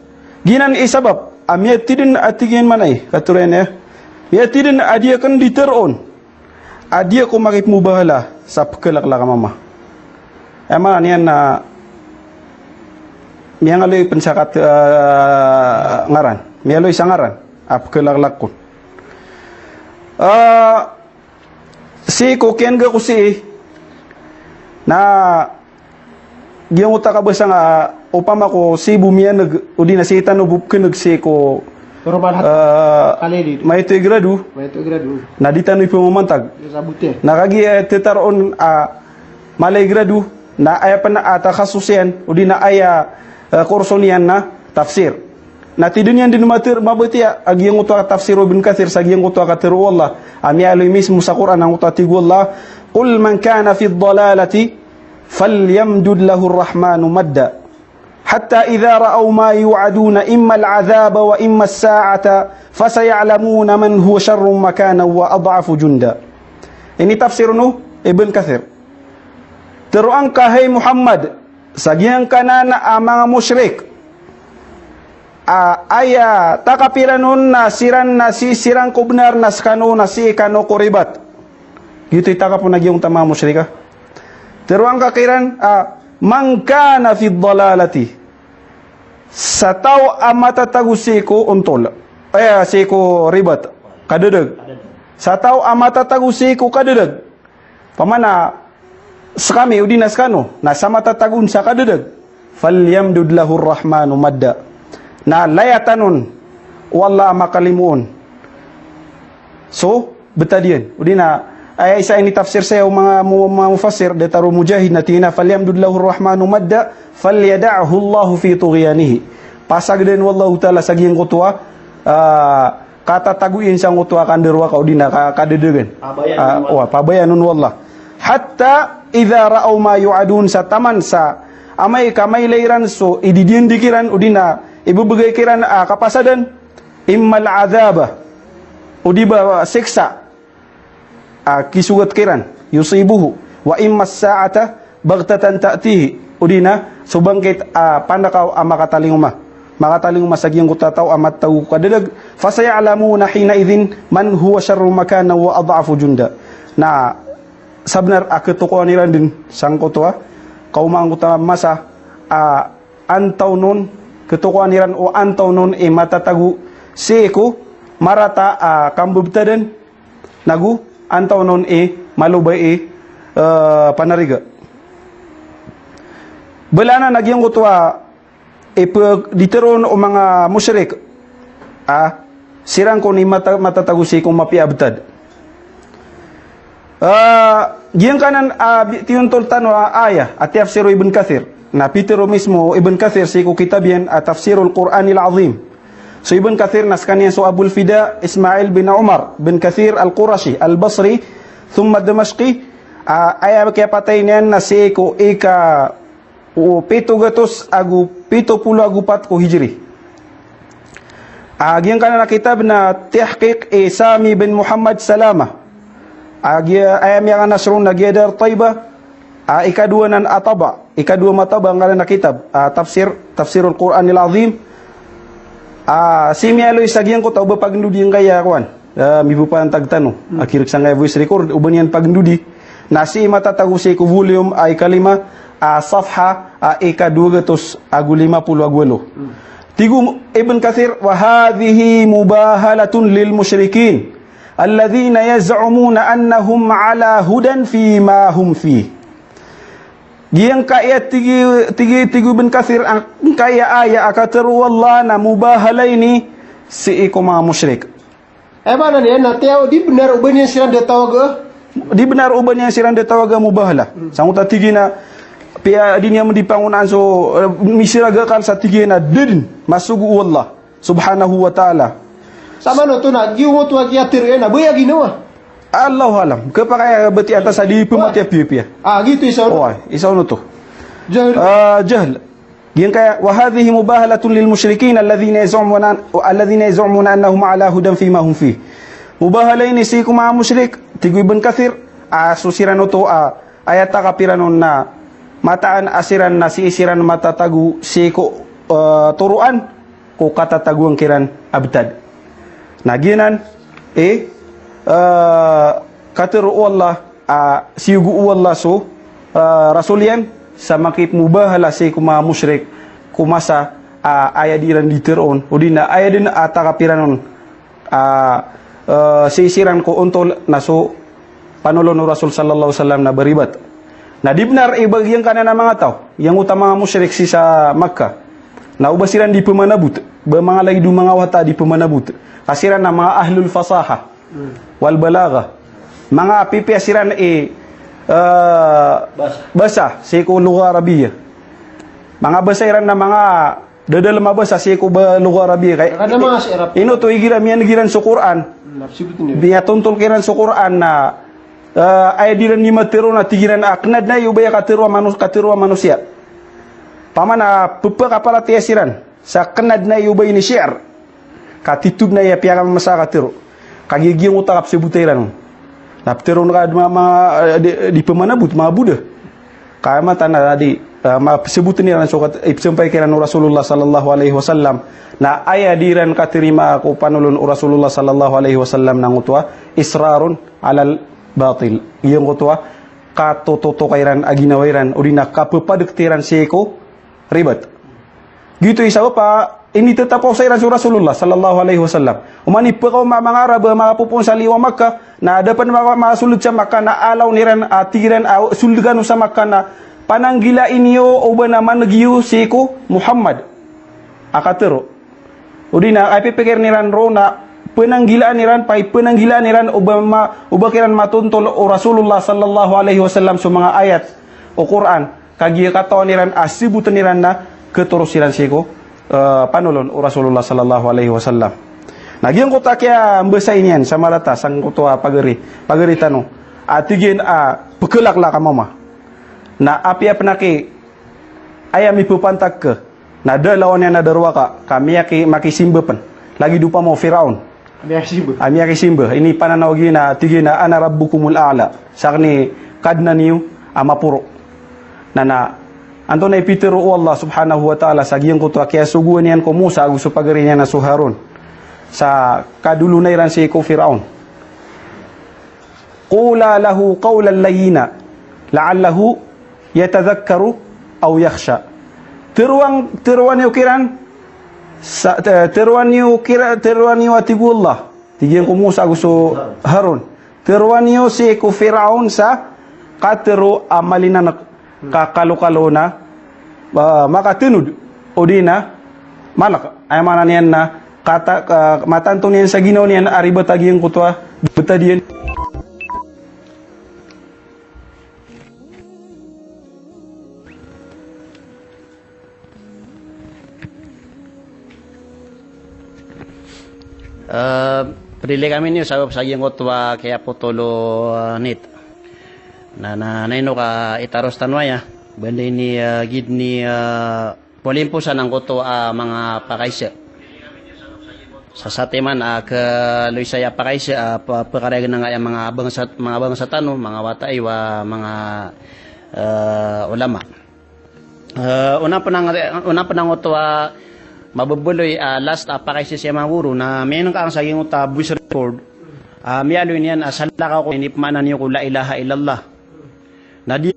Giyanan i sabap a miyatidn a tig iyan manay, katharo iyan aya. Miyatidn a di akn di tharoon a di ako makipmobahala sa pkhalaklak a mama. Aya maana niyan na miyangaloy pn sa kat-, ah, ngaran. Miyaloy sa ngaran a pkhalaklak kon. Ah, sii ko kiyanga ko sii na giyangkoto a kabasa nga, opama ko sii bo miyan'g, odi na sii tano bo pkhan'g sii ko, Normal hat. Eh, kalilid. Maito i grado. Maito i grado. Na di tano iphamamantag. Di sabot iyan. Na kagiya, eh, tharoon, ah, mala i grado, na aya pn a takhasus iyan, odi na aya, eh, kurso niyan na tafsir. Na tig iyan dn matharo, mabatiya a giyangkoto a tafsir o Ibn Kathir sa giyangkoto a katharo o Allah a miyaaloy mismo sa Qur'an angkoto a tig o Allah, "Qul man kana fi dhalalati falyamdud lahu ar-rahmanu madda. Hatta idha ra'aw ma yu'aduna imma al-'adhaba wa imma as-sa'ata fasaya'lamuna man huwa sharrun makanan wa ad'afu junda." Ini tafsir o Ibn Kathir. Tharoa ngka, hay Muhammad, sa giyangkanan a manga mushrik a aya takap iran on na siran na sii siran ko bnar na skano na sii kano ko ribat. Giyoto i takap on a giyangkoto a manga mushrik a. Tharoa ngka kiran a, man kana fi dhalalati. Sa taw a matatago sii ko ontol. Eh, sii ko ribat. Kadadag. Sa taw a matatago sii ko kadadag. Pamana skami odi na skano, na sa matatago on sa kadadag. Falyamdud lahu ar-rahmanu madda. Na layatan on o Allah a makalimo on so btad iyan. Odi na, aya isa ini tafsir saya o manga mu-, manga mufassir, datar o Mujahid na tig iyan a, "Falyamdud lahu ar-rahmanu madda, falyada'hu Allahu fi tughyanihi." Pasagdan o Allahu Ta'ala sa giyangkoto a, ah, katatago iyan sangkoto a kandarowaka odi na ka-, kadadagan. Pabayaan on o Allah. Hatta idha ra'aw ma yu'adun, sa taman sa amay ka mailay iran so ididiyan'g kiran odi na ibebegay kiran a kapasadan, imma al-'adhaba, odi ba siksa a kisogat kiran, yusibuhu, wa imma as-sa'ata baghtatan ta'tihi, odi na so bangkit a panakaw a makatalingoma. Makatalingoma sa giyangkoto a taw a matatago ko kadadag, fasaya'lamuna hina'idhin man huwa sharrun makanan wa ad'afu junda. Na sabnar a khatokawan iran dn sangkoto a kaoma angkoto a masa a antaw on, khatokawan iran o antaw on i matatago sii ko marata a kambebtadan, nago antaw on i malobay i, eh, panariga. Balanan a giyangkoto a ipagditero o manga mushrik a siran kon i mata-, matatago sii ko mapiya a btad. Ah, giyangkanan a bi-, tiyontol tano a aya a tiyafsir o Ibn Kathir. Na pitero mismo o Ibn Kathir sii ko kitab iyan a Tafsirul Qur'anil Azim. So Ibn Kathir na skaniyan so Abul Fida Ismail bin Umar bin Kathir Al-Qurashi Al-Basri, thumma Damashqi, a, aya kiyapatay niyan na sii ko ika o pito gatos ago pito polo ago pat ko Hijri. A, giyangkanan a kitab na tihqiq i Sami bin Muhammad Salama. A, giya, aya miyanashr on na giya Dar Taiba, a, ikadowa nan a taba, ikadowa mataba angkanan a kitab, a, tafsir, Tafsirul Qur'anil Azim. A, sii miyaaloy sa giyangkoto a o ba pagndodi angkaya kowan. A, mibopa antag tano. Hmm. A, kirek sangkaya voice record, o ba niyan pagndodi. Na sii matatago sii ko volume a ikalima, a safha a ikadowa gatos ago lima polo ago walo. Hmm. Tig o Ibn Kathir, "Wa hadhihi mubahalatun lil mushrikin, alladhina yaz'umuna annahum ala hudan fi ma hum fi." Giyangkaya tig, tig, tig o Ibn Kathir, angkaya aya a katharo o Allah na mubahala ini sii ko manga mushrik. Aya maana niyan na tiyaw, di bnar o ba niyan siran da tawaga. Di bnar o ba niyan siran da tawaga mubahala. Hmm. Sangkoto a tig iyan a, piya di niyan di pangonaan so, eh, misira ga akal sa tig iyan a da dn masogo o Allah subhanahu wa ta'ala. Sa maana oto na, giyoto a kiyatharo iyan a ba aya ginawa. Allahu alam. Kapakay a bati ata sa di pmatiya piyapiya. Ah, giyoto isa oto. Oway, isa oto. Jahl. Ah, jahl. Giyangkaya, "Wa hadhihi mubahalatun lil mushrikin alladhina yaz'umuna, alladhina yaz'umuna annahum ala hudan fi ma hum fi." Mubahala ini sii ko manga mushrik, tig o Ibn Kathir, a so siran oto a, aya takap iran on na mataan a siran na sii siran matatago sii ko, eh, toroan ko katatagoan kiran a btad. Na giyanan i, eh, katharo o Allah, a siyogo o Allah so, ah, Rasul iyan sa makipmubahala sii ko manga mushrik ko masa a aya di iran di tharoon, odi na aya dn a takap iran on, ah, eh, sii siran ko ontol na so panolon o Rasul sallallahu alaihi wasallam na ba ribat. Na di bnar i ba giyangkanan a manga taw, giyangkoto a manga mushrik sii sa Makkah, na o ba siran di pmanabot, ba manga lagid o manga wata di pmanabot. Ka siran na manga ahlul fasaha. Hmm. Wal balagha. Manga pipiya siran i, eh, basa. Basa, sii ko lugha Arabiya. Manga basa iran na manga dadalm a basa sii ko ba lugha Arabiya. Kay, ino oto igira, miyan'g iran so Qur'an. Hmm, na psibot niyan. Miyatontol kiran so Qur'an na, eh, aya di iran di matharo na tig iran a kna dn aya o ba aya katharo a manos-, katharo a manosiya. Pamana pphakaparatiyaya siran sa kna dn aya o ba ini shi'r. Ka titho dn aya piyakamasa a katharo. Kagiya giyangkoto a kapsabota iran on. Na ptharoon ka dn ma-, ma-, eh, di, di pmanabot, manga Buddha. Ka aya mataan a di, eh, mapsabot iran so kat-, ipsampay kiran o Rasulullah sallallahu alaihi wasallam. Na aya di iran katarima ko panolon o Rasulullah sallallahu alaihi wasallam na ngoto a israrun alal batil. Giyangkoto a katototoka iran a ginawa iran, odi na kapphapadkt iran sii ko ribat. Giyoto i sabap a initatapaw sa iran so Rasulullah sallallahu alaihi wasallam. Oman i pkaoma a manga Arab a manga popoon sa liyo a Makkah, na da pn manga, manga sold sa Makkah na alaw iran a tig iran a sold kano sa Makkah na pananggilai niyo o ba na man'g iyo sii ko Muhammad a katharo. Odi na aya pipikir iran roo na pananggilaan iran, pai pananggilaan iran o ba ma-, o ba kiran matontol o Rasulullah sallallahu alaihi wasallam so manga ayat o Qur'an. Kagiya katawan iran a sabotn iran na katoros iran sii ko, eh, panolon o Rasulullah sallallahu alaihi wasallam. Na giyangkoto a kiyambasai niyan sa marata sangkoto a pagari, pagari tano. A tig iyan a pkhlaklak a mama. Na apiya pn a ki aya mipapantag ka na da lawan iyan a darowaka, ka miyaki-, makisimba pn. Lagid opama o Firaun. Miyakisimba. Ah, miyakisimba. Ini pananaw giya na, tig iyan a, "Ana rabbukumul a'la." Sakn i Kadnan iyo a maporo. Na, na, antonaa i pitharo o Allah subhanahu wa ta'ala sa giyangkoto a kiyasogoan iyan ko Musa ago so pagari niyan a so Harun. Sa kadolona iran sii ko Firaun. "Qula lahu qawlan layyina, la'allahu yatadhakkaru aw yakhsha." Tharoan, tharoan iyo kiran, sa, eh, tharoan iyo kira, tharoan iyo a tig o Allah. Tig iyan ko Musa ago so Harun. Tharoan iyo sii ko Firaun sa katharo a malinank ka kalokalo na, ah, makatanod, odi na malk. Aya maana niyan na kata-, ah, matanto niyan sa ginawa niyan a ribat a giyangkoto a btad iyan. Eh, pd i likamin iyo sabap sa giyangkoto a kiyapotol o, eh, nit. Na, na, na ino ka itaros tano aya. Banda ini, eh, gid ni, eh, polimposan angkoto a manga pakaisa. Sa satiman a kaloy saya pakaisa a pa-, pakarayag na nga aya manga bangsa, manga bangsa tano, manga wata iyo a manga, eh, ulama. Eh, ona pn a, ona pn angkoto a mababaloy a last a pakaisa saya manga guro na miyan'g ka ang sa giyangkoto a voice record. Ah, miyaaloy niyan a salakaw ko, inipmaana niyo ko la ilaha illallah. Na di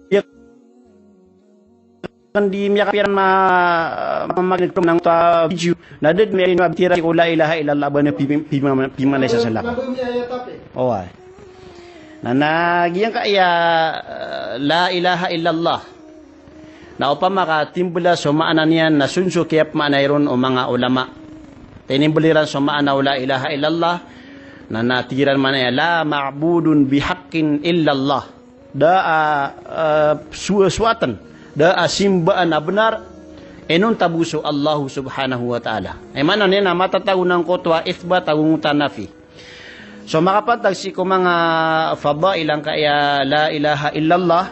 kan di miyakapiran ma, ma, ma, na da dn miyakapiran a bitiyarai ko la ilaha illallah, ba na pi, pi, pi, pimanay sa salakaw. Oway. Na, na giyangkaya, eh, la ilaha illallah. Na opama ka timbla so maana niyan na so, so kiyapmaanay ron o manga ulama. Tinimbl iran so maana o la ilaha illallah. Na, na tig iran maana iyan, la ma'budun bihaqqin illallah. Da a, eh, so, so, da a simbaan a bnar inonta bo so Allah subhanahu wa ta'ala. Aya maana niyan na matatago angkoto a ithbat ago angkoto a nafi. So makapantag sii ko manga fadail angkaya la ilaha illallah,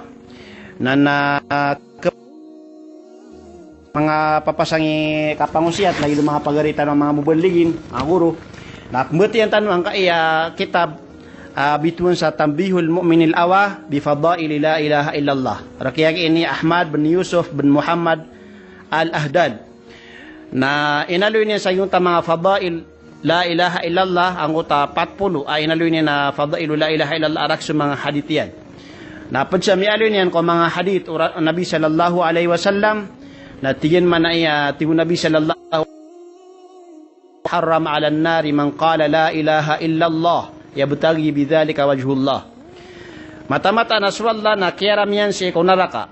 na, na, ke-, manga papasang i kapangosiyat, lagid o manga pagari tano a manga muballigin, manga guro. Na pmbatiya tano angkaya kitab, ah, bitowan sa Tanbihul Mu'minil Awah bi Fadaili La Ilaha Illallah. Rk iyan i Ahmad bin Yusuf bin Muhammad Al-Ahdal. Na inaloy niyan sa giyangkoto a manga fadail la ilaha illallah, angkoto a pat polo a inaloy niyan a fadailu la ilaha illallah a rakn so manga hadith iyan. Na pd sa miyaaloy niyan ko manga hadith o ra-, Nabi sallallahu alaihi wasallam, na tig iyan maana iyan, tig o Nabi sallallahu, harrama alan nari man qala la ilaha illallah yabtaghi bidhalika wajhullah. Mataan-mataan a so Allah na kiyaram iyan sii ko naraka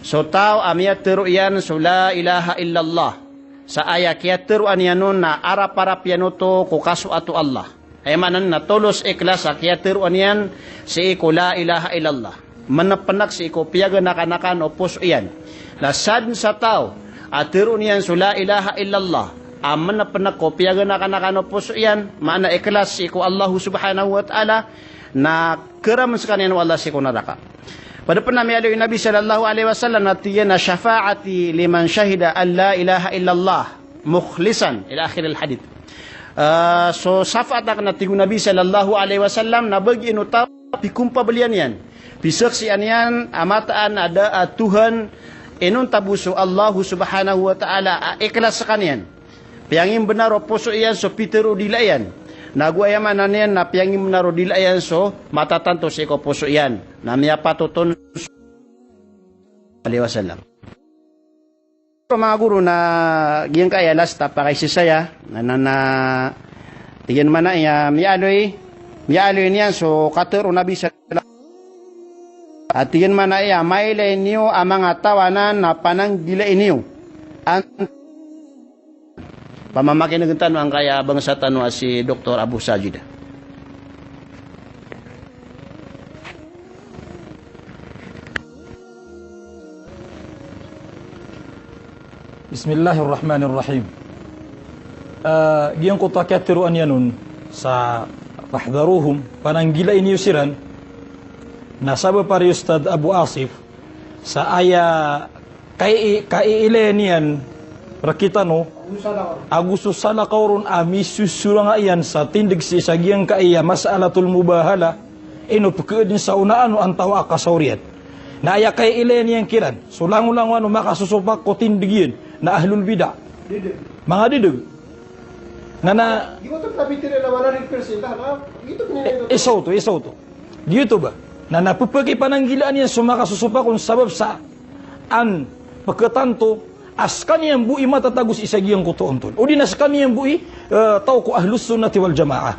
so taw a miyatharo iyan so la ilaha illallah, sa aya kiyatharoa niyan on na araparap iyan oto ko kasoat o Allah. Aya maana niyan na tolos, ikhlas a kiyatharoa niyan sii ko la ilaha illallah. Mnpnk sii ko piyaganakanakan o poso iyan. Na sadn sa taw a tharoon iyan so la ilaha illallah a mnpnk ko piyaganakanakan o poso iyan, maana ikhlas sii ko Allah subhanahu wa ta'ala, na kharamn skaniyan o Allah sii ko naraka. Pd pn a miyaaloy o Nabi sallallahu alaihi wasallam na tig iyan a, "Shafa'ati liman shahida an la ilaha illallah mukhlisan," ila akhiril hadith. Ah, so shafaat akn, a tig o Nabi sallallahu alaihi wasallam, na ba giya o taw a pikompabalian iyan, pisaksian iyan a mataan a da a Tuhan inonta bo so Allah subhanahu wa ta'ala a ikhlas skaniyan. Piyangimbnar o poso iyan so pitharo o dila iyan. Na go aya maana niyan na piyangimbnar o dila iyan so matatanto sii ko poso iyan. Na miyapatot on so alaihi wasallam. Manga guro, na giyangkaya last a pakaisa saya, na, na, na, tig iyan maana iyan, miyaaloy, miyaaloy niyan so katharo o Nabi sallallahu alaihi wasallam. A tig iyan maana iyan, mailay niyo a manga taw anan na pananggilai niyo. An- Pamamakinegn tano angkaya bangsa tano a si Doktor Abu Sajid. Bismillahir Rahmanir Rahim. Ah, giyangkoto a kiyatharoa niyan on sa fahdharuhum, pananggilai niyo siran, na sabap a ri Ustadh Abu Asif, sa aya kai-, kaiilaya niyan rktano, ago so salakaw ron a misosorang iyan sa tindg sii sa giyangkaya mas'alatul mubahalah, ino pkhaadn sa onaan o antawaa ka saoriyan. Na aya kaiilaya niyan kiran, so langolangon o makasosopak ko tindg iyan, na ahlul bid'ah. Manga didg. Na, na, eh, isa oto, isa oto. Giyoto ba? Na, na pphakaipananggilaan iyan so makasosopak on sabap sa an pkhatanto a skaniyan bo i matatago sii sa giyangkoto a ontol. Odi na skaniyan bo i, eh, taw ko Ahlus Sunnati wal Jamaah.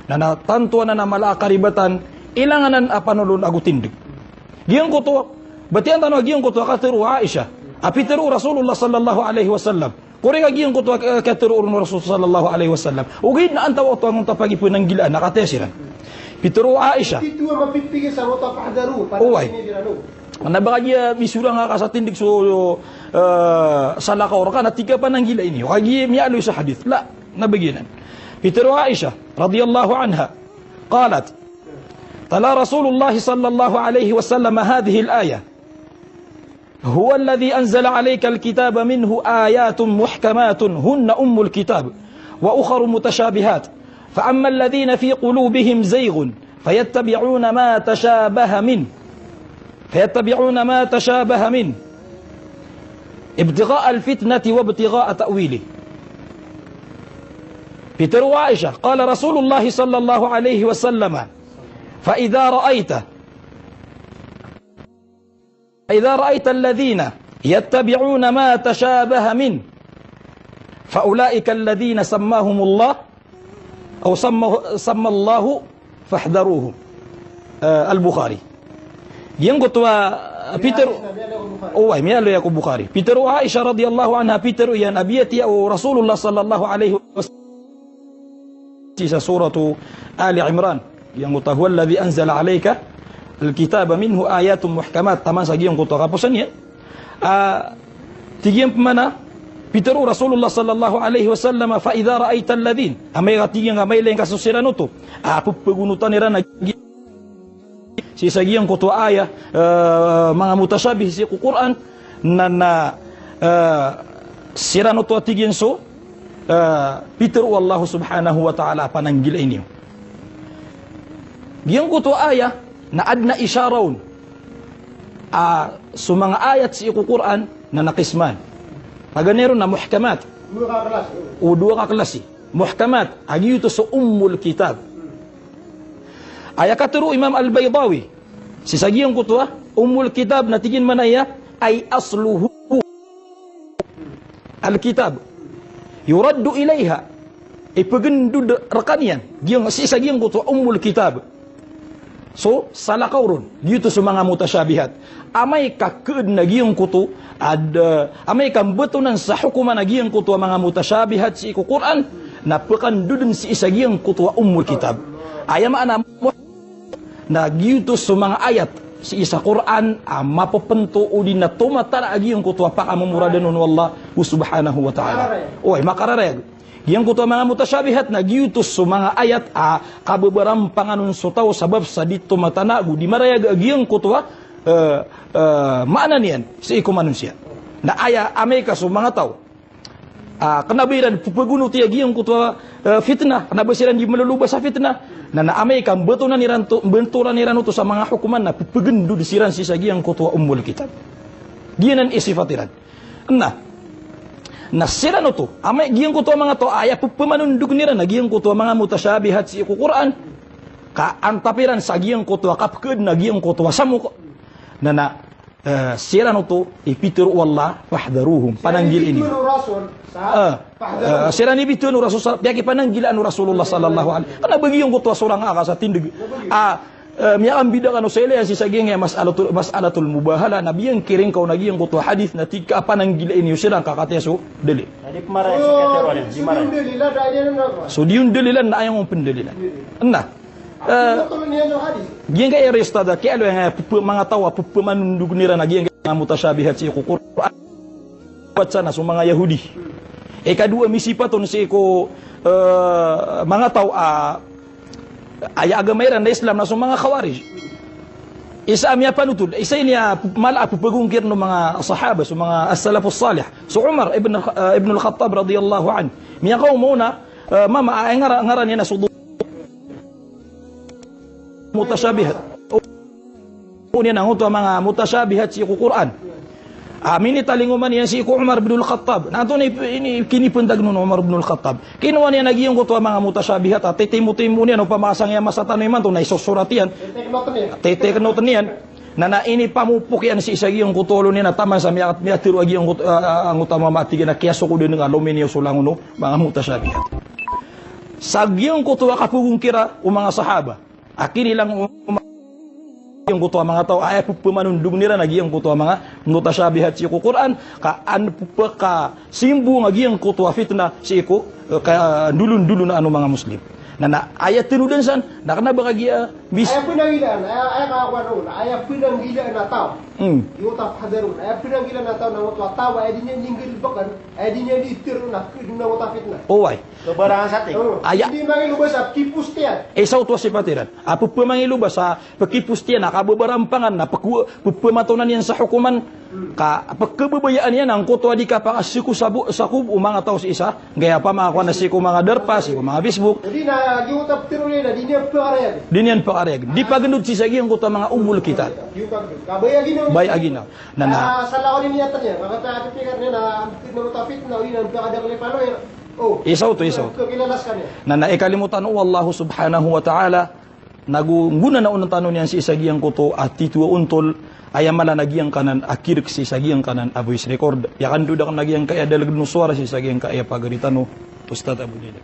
Na, na tanto anan a mala a karibatan, ilangan anan a panolon ago tindg. Giyangkoto, batiya tano a giyangkoto a katharo o Aisha a pitharo o Rasulullah sallallahu alaihi wasallam. Korek a giyangkoto a, eh, katharo o Rasul sallallahu alaihi wasallam. Ogaid na antawaa oto angonta pagipananggilaan a kataya siran. Pitharo o Aisha. Oway. Na ba kagiya misorang ka sa tindg so, eh, salakaw rka na tig ka pananggilai niyo. Kagiya miyaaloy sa hadith. La, na ba giyanan. Pitharo o Aisha radhiyallahu anha. Qalat, tala Rasulullah sallallahu alaihi wasallam hadhihil ayah. هو الذي أنزل عليك الكتاب منه آيات محكمات هن أم الكتاب وأخر متشابهات فأما الذين في قلوبهم زيغ فيتبعون ما تشابه منه، فيتبعون ما تشابه منه ابتغاء الفتنة وابتغاء تأويله. Pitharo o Aisha, قال رسول الله صلى الله عليه وسلم، فإذا رأيت "Fa idha ra'aital ladhina yattabi'una ma tashabaha min, fa ulaika alladhina sammahumullah, aw samma, sammallahu fahdharuhum." Eh, Al-Bukhari. Giyangkoto a, ah, pitharo, oway, miyaaloy ko Bukhari. Pitharo o Aisha radhiyallahu anha, pitharo iyan a biyatiya o Rasulullah sallallahu alaihi wasallam sii sa suratu Ali Imran. Giyangkoto a, "Huwalladhi anzala alaikal kitaba minhu ayatun muhkamat." Taman sa giyangkoto a kaposan iyan. Ah, tig iyan pman a, pitharo o Rasulullah sallallahu alaihi wasallam, "Fa idha ra'aital ladhin." Amay ka tig iyan ka mailay ngka so siran oto a pepagonotan iran a gi-, sii sa giyangkoto a ayat, eh, manga mutashabih sii ko Qur'an, na, na, eh, siran oto a tig iyan so, eh, pitharo o Allah subhanahu wa ta'ala a pananggilai niyo. Giyangkoto a ayat na adn a ishara on a so manga ayat sii ko Qur'an na, na qisman. Paganay ron na muhkamat. Dowa ka klasi. O dowa ka klasi. Muhkamat, a giyoto so ummul kitab. Aya katharo o Imam Al-Baydawi sii sa giyangkoto a ummul kitab na tig iyan man aya, ay asluhu al-kitab yuraddu ilaiha. Ipagndod rkaniyan giyang, sii sa giyangkoto a ummul kitab so salakaw ron, giyoto so manga mutashabihat. Amay ka khaadn a giyangkoto a, amay ka mbtonan sa hokoman a giyangkoto a manga mutashabihat sii ko Qur'an, na pkandodn sii sa giyangkoto a ummul kitab. Aya maana na giyoto so manga ayat sii sa Qur'an a mapepento odi na tomatana a giyangkoto a pakamomorad on o Allah subhanahu wa ta'ala. Oway, makararayag. Giyangkoto a manga mutashabihat na giyoto so manga ayat a kababarampangan on so taw sabap sa di tomatana ago di marayag a giyangkoto a, eh, eh, maana niyan sii ko manosiya. Na aya amay ka so manga taw a kna ba iran pepagonoti a giyangkoto a, eh, fitnah, kna ba siran di maloloba sa fitnah. Na, na amay ka mbtonan iran oto, mbtonan iran oto sa manga hokoman na pepagndod siran sii sa giyangkoto a ummul kitab. Giyanan i sifat iran. Na, na siran oto, amay giyangkoto a manga taw a aya pepamanondog iran a giyangkoto a manga mutashabihat sii ko Qur'an, ka antap iran sa giyangkoto a kapkhaadn a giyangkoto a samok. Na, na, eh, siran oto i pitharo o Allah, "Fahdharuhum." Pananggilai niyo. Siran i pitharo o Rasul sa, eh, "Fahdharuhum." Eh, siran i pitharo o Rasul sa, piyakipananggilaan o Rasulullah sallallahu alaihi. Kna ba giyangkoto a sorang a ka sa tindg. Ah, eh, miyakambida kano sa ilay a sii sa giyangkai a mas'alatul, mas'alatul mubahala, na biyangkiring kaw na giyangkoto a hadith na tig ka a pananggilai niyo siran ka katii so dalil. Na di pmaray so kiyatharoa niyan, di maray. So di on dalilan na aya ngka on pndalilan. Na. Eh, giyangkai a ustadh a kiyaaloy a pepe-, manga taw a pepamanondog iran a giyangkai a manga mutashabihat sii ko Qur'an. Wata na so manga Yahudi. Ikadowa, misipat on sii ko, eh, manga taw a aya agama iran na Islam na so manga Khawarij. Isa a miyapanotol, isa ini a mala a pepagongkir o manga sahaba, so manga as-salafus salih. So Umar ibn, eh, ibn al-Khattab radiyallahu anhu. Miyakaoma on a, eh, mama, ah, ngaran, ngaran iyan na so mutashabihat. O niyan angkoto a manga mutashabihat sii ko Qur'an. A, minitalingoma niyan sii ko Umar bin al-Khattab. Na antonaa i, ini kinipntag on o Umar bin al-Khattab? Kinowa niyan a giyangkoto a manga mutashabihat a titimotimo niyan opama ka sangkaya masa tano imanto na isosorat iyan. Titiknot niyan. Na, na inipamopok iyan sii sa giyangkoto a olo niyan a taman sa miya-, miyatharo a giyangkoto, a, a, angkoto a mama a tig iyan a kiyasokod dn ka lomi niyo so langon o manga mutashabihat. Sa giyangkoto a kapagongkira o manga sahaba. A kinilang o ma-, giyangkoto a manga taw a aya pepamanondog iran a giyangkoto a manga mutashabihat sii ko Qur'an, ka an pepakasimbong a giyangkoto a fitnah sii ko, eh, kandolondolon o manga Muslim. Na, na aya tanodan san, na kna ba kagiya bis- Aya pnanggilaan, aya, aya kakowan on, aya pnanggilaan a taw. Hmm. Giyoto a fahdharuhum, aya pnanggilaan a taw na angkoto a taw a aya di niyan nggalbkn, aya di niyan itharo na khaadn angkoto a fitnah. Oway. Kabarangan sa tig. O, aya. Di mangiloba sa pekipostiyan. Isa oto a sipat iran. A pepamangiloba sa pekipostiyan a kababarampangan na pek-, pepamatonan iyan sa hokoman. Hmm. Ka pekababayaan iyan angkoto a di kapakasiko sabo-, sakob o manga taw sii sa, gaya pamakowan na sii ko manga darpa, sii ko manga Facebook. Jadi na giyoto a pitharo iyan na di niyan pakarayag. Di niyan pakarayag. Di pagndod sii sa giyangkoto a manga ummul kitab. Giyoto a pitharo. Kabaya ginawa. Baya ginawa. Na, na. Ah, sa lawan ini atan iyan. Maka ta-, ati pikir niyan na, na mutafit na, odi na, pekadakli panoy. O. Isa oto, isa oto. Kakilala skaniyan. Na, na ikalimotan o Allah subhanahu wa ta'ala Nago nggona na onot tano niyan sii sa giyangkoto a tito a ontol, aya mala na giyangkanan a kirk sii sa giyangkanan a voice record. Piyakandoda akn a giyangkaya dalgn o sowara sii sa giyangkaya pagari tano, Ustadh Abu Dila.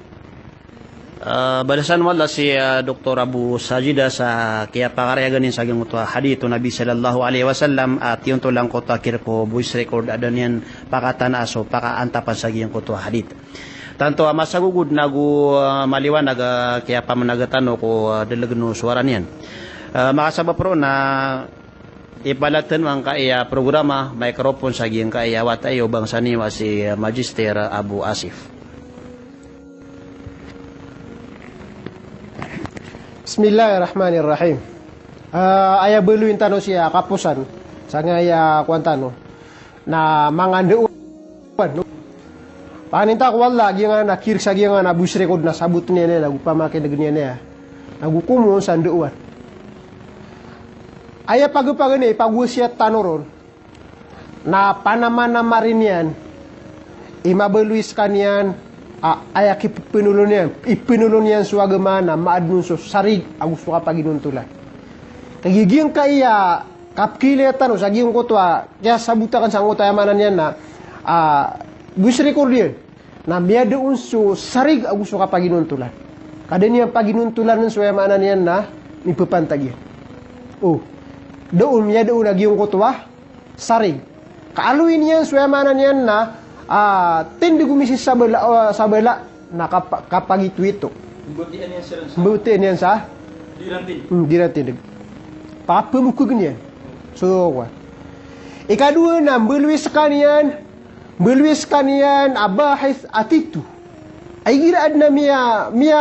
Ah, balasan o Allah si, ah, Doktor Abu Sajida sa kiyapakarayagan iyan sa giyangkoto a hadith o Nabi sallallahu alaihi wasallam, a tiyontol angkoto a kirk o voice record a da niyan pakatanaa so pakaantapan sa giyangkoto a hadith. Tanto a masagogod nago, ah, maliwanag a kiyapamanaga tano ko, ah, dalgn o sowara niyan. Ah, makasabap roo na ipalatn o angkaya programa, microphone sa giyangkaya wata iyo, bangsa niyo a si, ah, Magister Abu Asif. Bismillahirrahmanirrahim. Ah, aya baloyin tano sii a kaposan sangkaya kowan tano na manga ndao. Paninta ko Allah, giyangkanan a kirk sa giyangkanan a voice record na sabotn iyan aya, nago pamakinegn iyan aya, nago komoon sa ndao. Aya pagapagana i pagosiyat tano ron na panamanamari niyan i mabaloy skaniyan a aya kipenolon iyan, ipenolon iyan so agama na maadn on so sarig ago so kapaginontolan. Kagiya giyangkaya kapkilaya tano sa giyangkoto a kiyasabot akn sangkoto a aya maana niyan na, ah, voice record iyan, na miyada on so sarig ago so kapaginontolan. Ka da niyan paginontolan so aya maana niyan na mipepantag iyan. O, da on miyada on a giyangkoto a sarig. Ka aloy niyan so aya maana niyan na, ah, tindg o misisabala, ah, sabala, na kapa-, kapagitoito. Mbatian iyan siran sa. Mbatian iyan sa. Di iran tindg. Hmm, di iran tindg. Papamokgn iyan. So, kowan. Ikadowa na mbaloy skaniyan, mbaloy skaniyan a bahith a tito. Ay igira adn a miya, miya,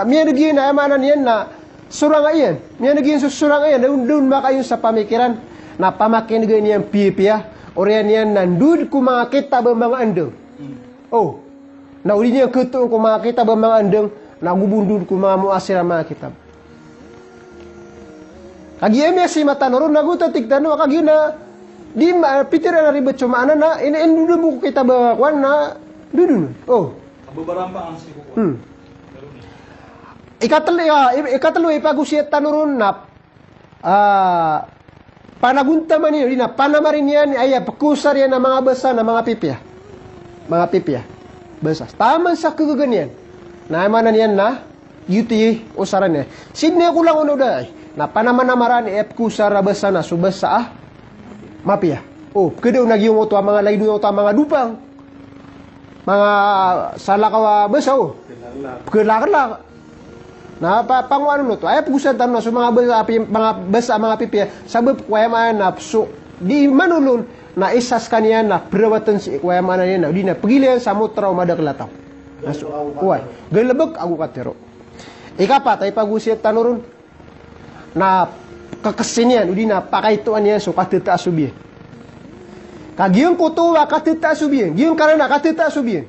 miyaneg iyan a aya maana niyan na sorang iyan. Miyaneg iyan so sorang iyan, da on, da on makaayon sa pamikiran. Na pamakinega niyan piyapiya. Oriyan iyan na ndod ko manga kitab a manga andang. O. Na odi niyan katoon ko manga kitab a manga andang, na go bo ndod ko manga muasir a manga kitab. Kagiya miyasima tano ron, nago tatik tano, kagiya na di ma-, pitero a ribat so maana na, in-, indodon bo ko kitab a kowan na, dodon. O. Kababarampangan sii ko kowan. Hmm. Ikatlo, ah, i-, ikatlo i pagosiyat tano ron na, ah, panagontaman iyan, odi na panamari niyan, aya pekosar iyan a manga basa na manga pipiya. Manga pipiya. Basa. Taman sa kegaga niyan. Na aya maana niyan na, giyoto i osara niyan. Sidn iyan ko langon o da ay. Na panamanamaran i aya pekosar a basa na so basa a mapiya. O, pekeda on a giyangkoto a manga lagid oto a manga dopang. Manga salakaw a basa, o. Pekelakelak. Na pa-, pangowan oto. Aya pegosiyat tano na so manga basa a pi-, manga basa a manga pipiya. Sabap ko aya maana na so di manolon na isa skaniyan na perawatan sii ko aya maana niyan na, odi na pegilayan sa motra o madakel a taw. Na so, oway. Galebek ago katero. Ikapat a ipagosiyat tano ron na kakesi niyan, odi na pakaitoan iyan so katetaas o biyan. Ka giyangkoto a katetaas o biyan, giyangkanan a katetaas o biyan.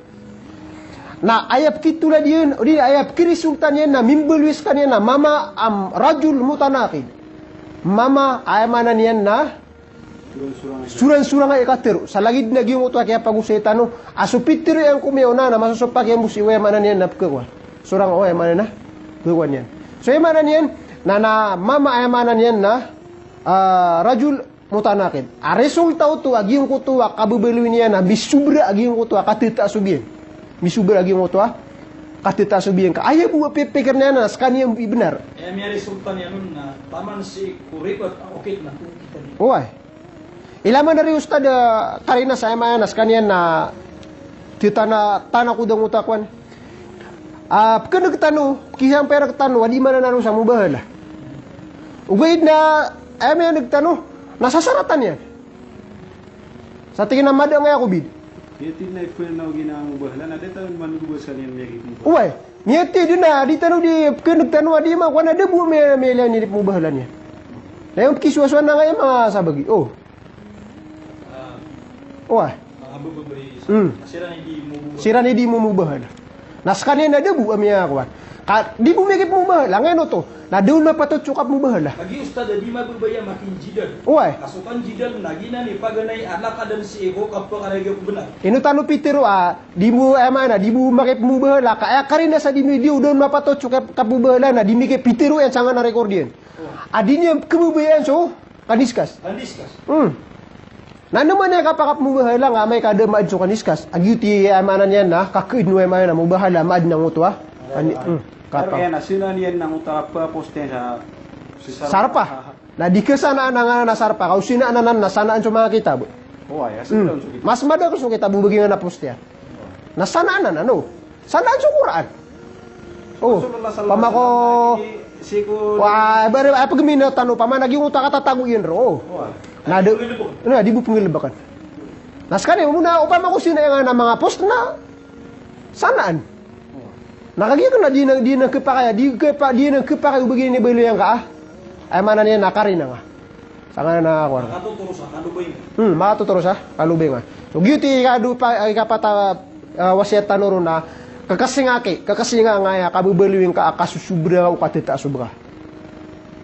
Na aya pekitolad iyan, odi na aya pekirisulta niyan na mimbaloy skaniyan na mama am rajul mutanaqid. Mama, aya maana niyan na soransorang a ikatero. Sa lagid na giyangkoto a kiyapagosay tano a so pitero iyan ko miyaona na masosopak iyan bo sii, aya maana niyan na pekakowan. Sorang o aya maana na pekakowan iyan. So aya maana niyan na, na mama aya maana niyan na, ah, rajul mutanaqid. A resulta oto a giyangkoto a kababaloy niyan na misobra a giyangkoto a katetaas o biyan. Misobra a giyangkoto a katetaas o biyan. Ka aya bo a pipikir niyan na skaniyan bo i benar. Aya miyaresulta niyan on na taman sii ko ribat a okit na pokita niyan. Oway. Ilay man dari Ustadh, ah, karina sa aya maana na skaniyan na titana, tana ko da ngoto a kowan. Ah, pekeneg tano, pekisampay rektano a di maana na ron sa mubahala. Ogaid na aya miyaneg tano na sasaratan iyan. Sa tig iyan a mada angkaya ko bid. Miyatid na ipena o gina mubahala na da tano maneg o ba skaniyan miyagit mubahala. Oway. Miyatid na di tano di pekeneg tano a di ma, kowan a da bo miya, miyailay niyan i mubahala niyan. Na aya pekisowasowa na angkaya manga sabagi. O. Oway. Hmm. Siran i di momubahala. Na skaniyan na da bo a miyakowan. Ka, di bo miyakipmobahala, ngayan oto. Na da on mapatot so kapmobahala. Lagi ustad a di mababaya makinjidal. Oway. Ka so kanjidal na giyanan i paganay a lakadan sii ko kapakaragiya ko bnar. Ino tano pitero a, di bo, aya maana, di bo makipmobahala, ka aya karina sa di mi, di o da on mapatot so kap-, kapmobahala na di mi kipitero iyan sangkanan a record iyan. A di niyan kababayaan so kandiskas. Kandiskas. Hmm. Na ino man aya kapakapmobahala nga amay ka da maad so kandiskas. A giyoto i aya maana niyan na, kakeed o aya maana na mobahala, maad na ngoto a. Kani-, hmm. Pero kapa- aya na, sina niyan na ngoto a papost iyan sa, sa sarpa. Na di kasanaan a ngaran a sarpa. Ka o sinaan anan na sanaan so manga kitab. Oway, aya, hmm, sanaan so kitab. Mas madakl so kitab o ba giyanan a post iyan. Na sanaan anan, no? Sanaan so Qur'an. O, pamako, wa, bari, ay, pagmina tano, pamana giyoto a katatago iyan ron. Na da, na di bo pnggalbkn. Na skaniyan, mona, opama ko sina iyan a manga post na sanaan. Na kagiya kna di na, di na khapakay, di khapa-, di na khapakay o ba giyanan i baloy angka a. Aya maana niyan na karina nga. Sangkanan a kowan. Makatotoro sa kalobay nga. Hmm, makatotoro sa kalobay nga. So, giyoto i kado pa, i kapat a, ah, wasiyat tano ron na, kakasinga ki, kakasinga nga aya kababaloy ngka a kasosobra o katata a sobra.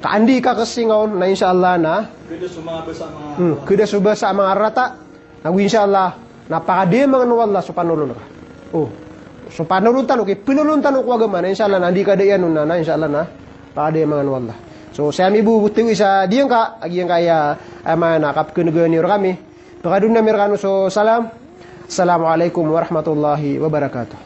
Ka anda i kakasinga on, na insha Allah na. Khada so manga basa a manga, hmm, khada so basa a manga rarata. Na go insha Allah, na pakadayamangn o Allah so panolon ka. O. So panolon tano, ki panolon tano ko agama, na insha Allah, na anda i kada iyan on na, na insha Allah, na pakadayamangn o Allah. So, saya mibo, bo tawi sa diyangka, a giyangkaya, aya maana, kapkhan'ga niyo rkami. Pakadon ami rkano so salam. Assalamu alaikum warahmatullahi wabarakatuh.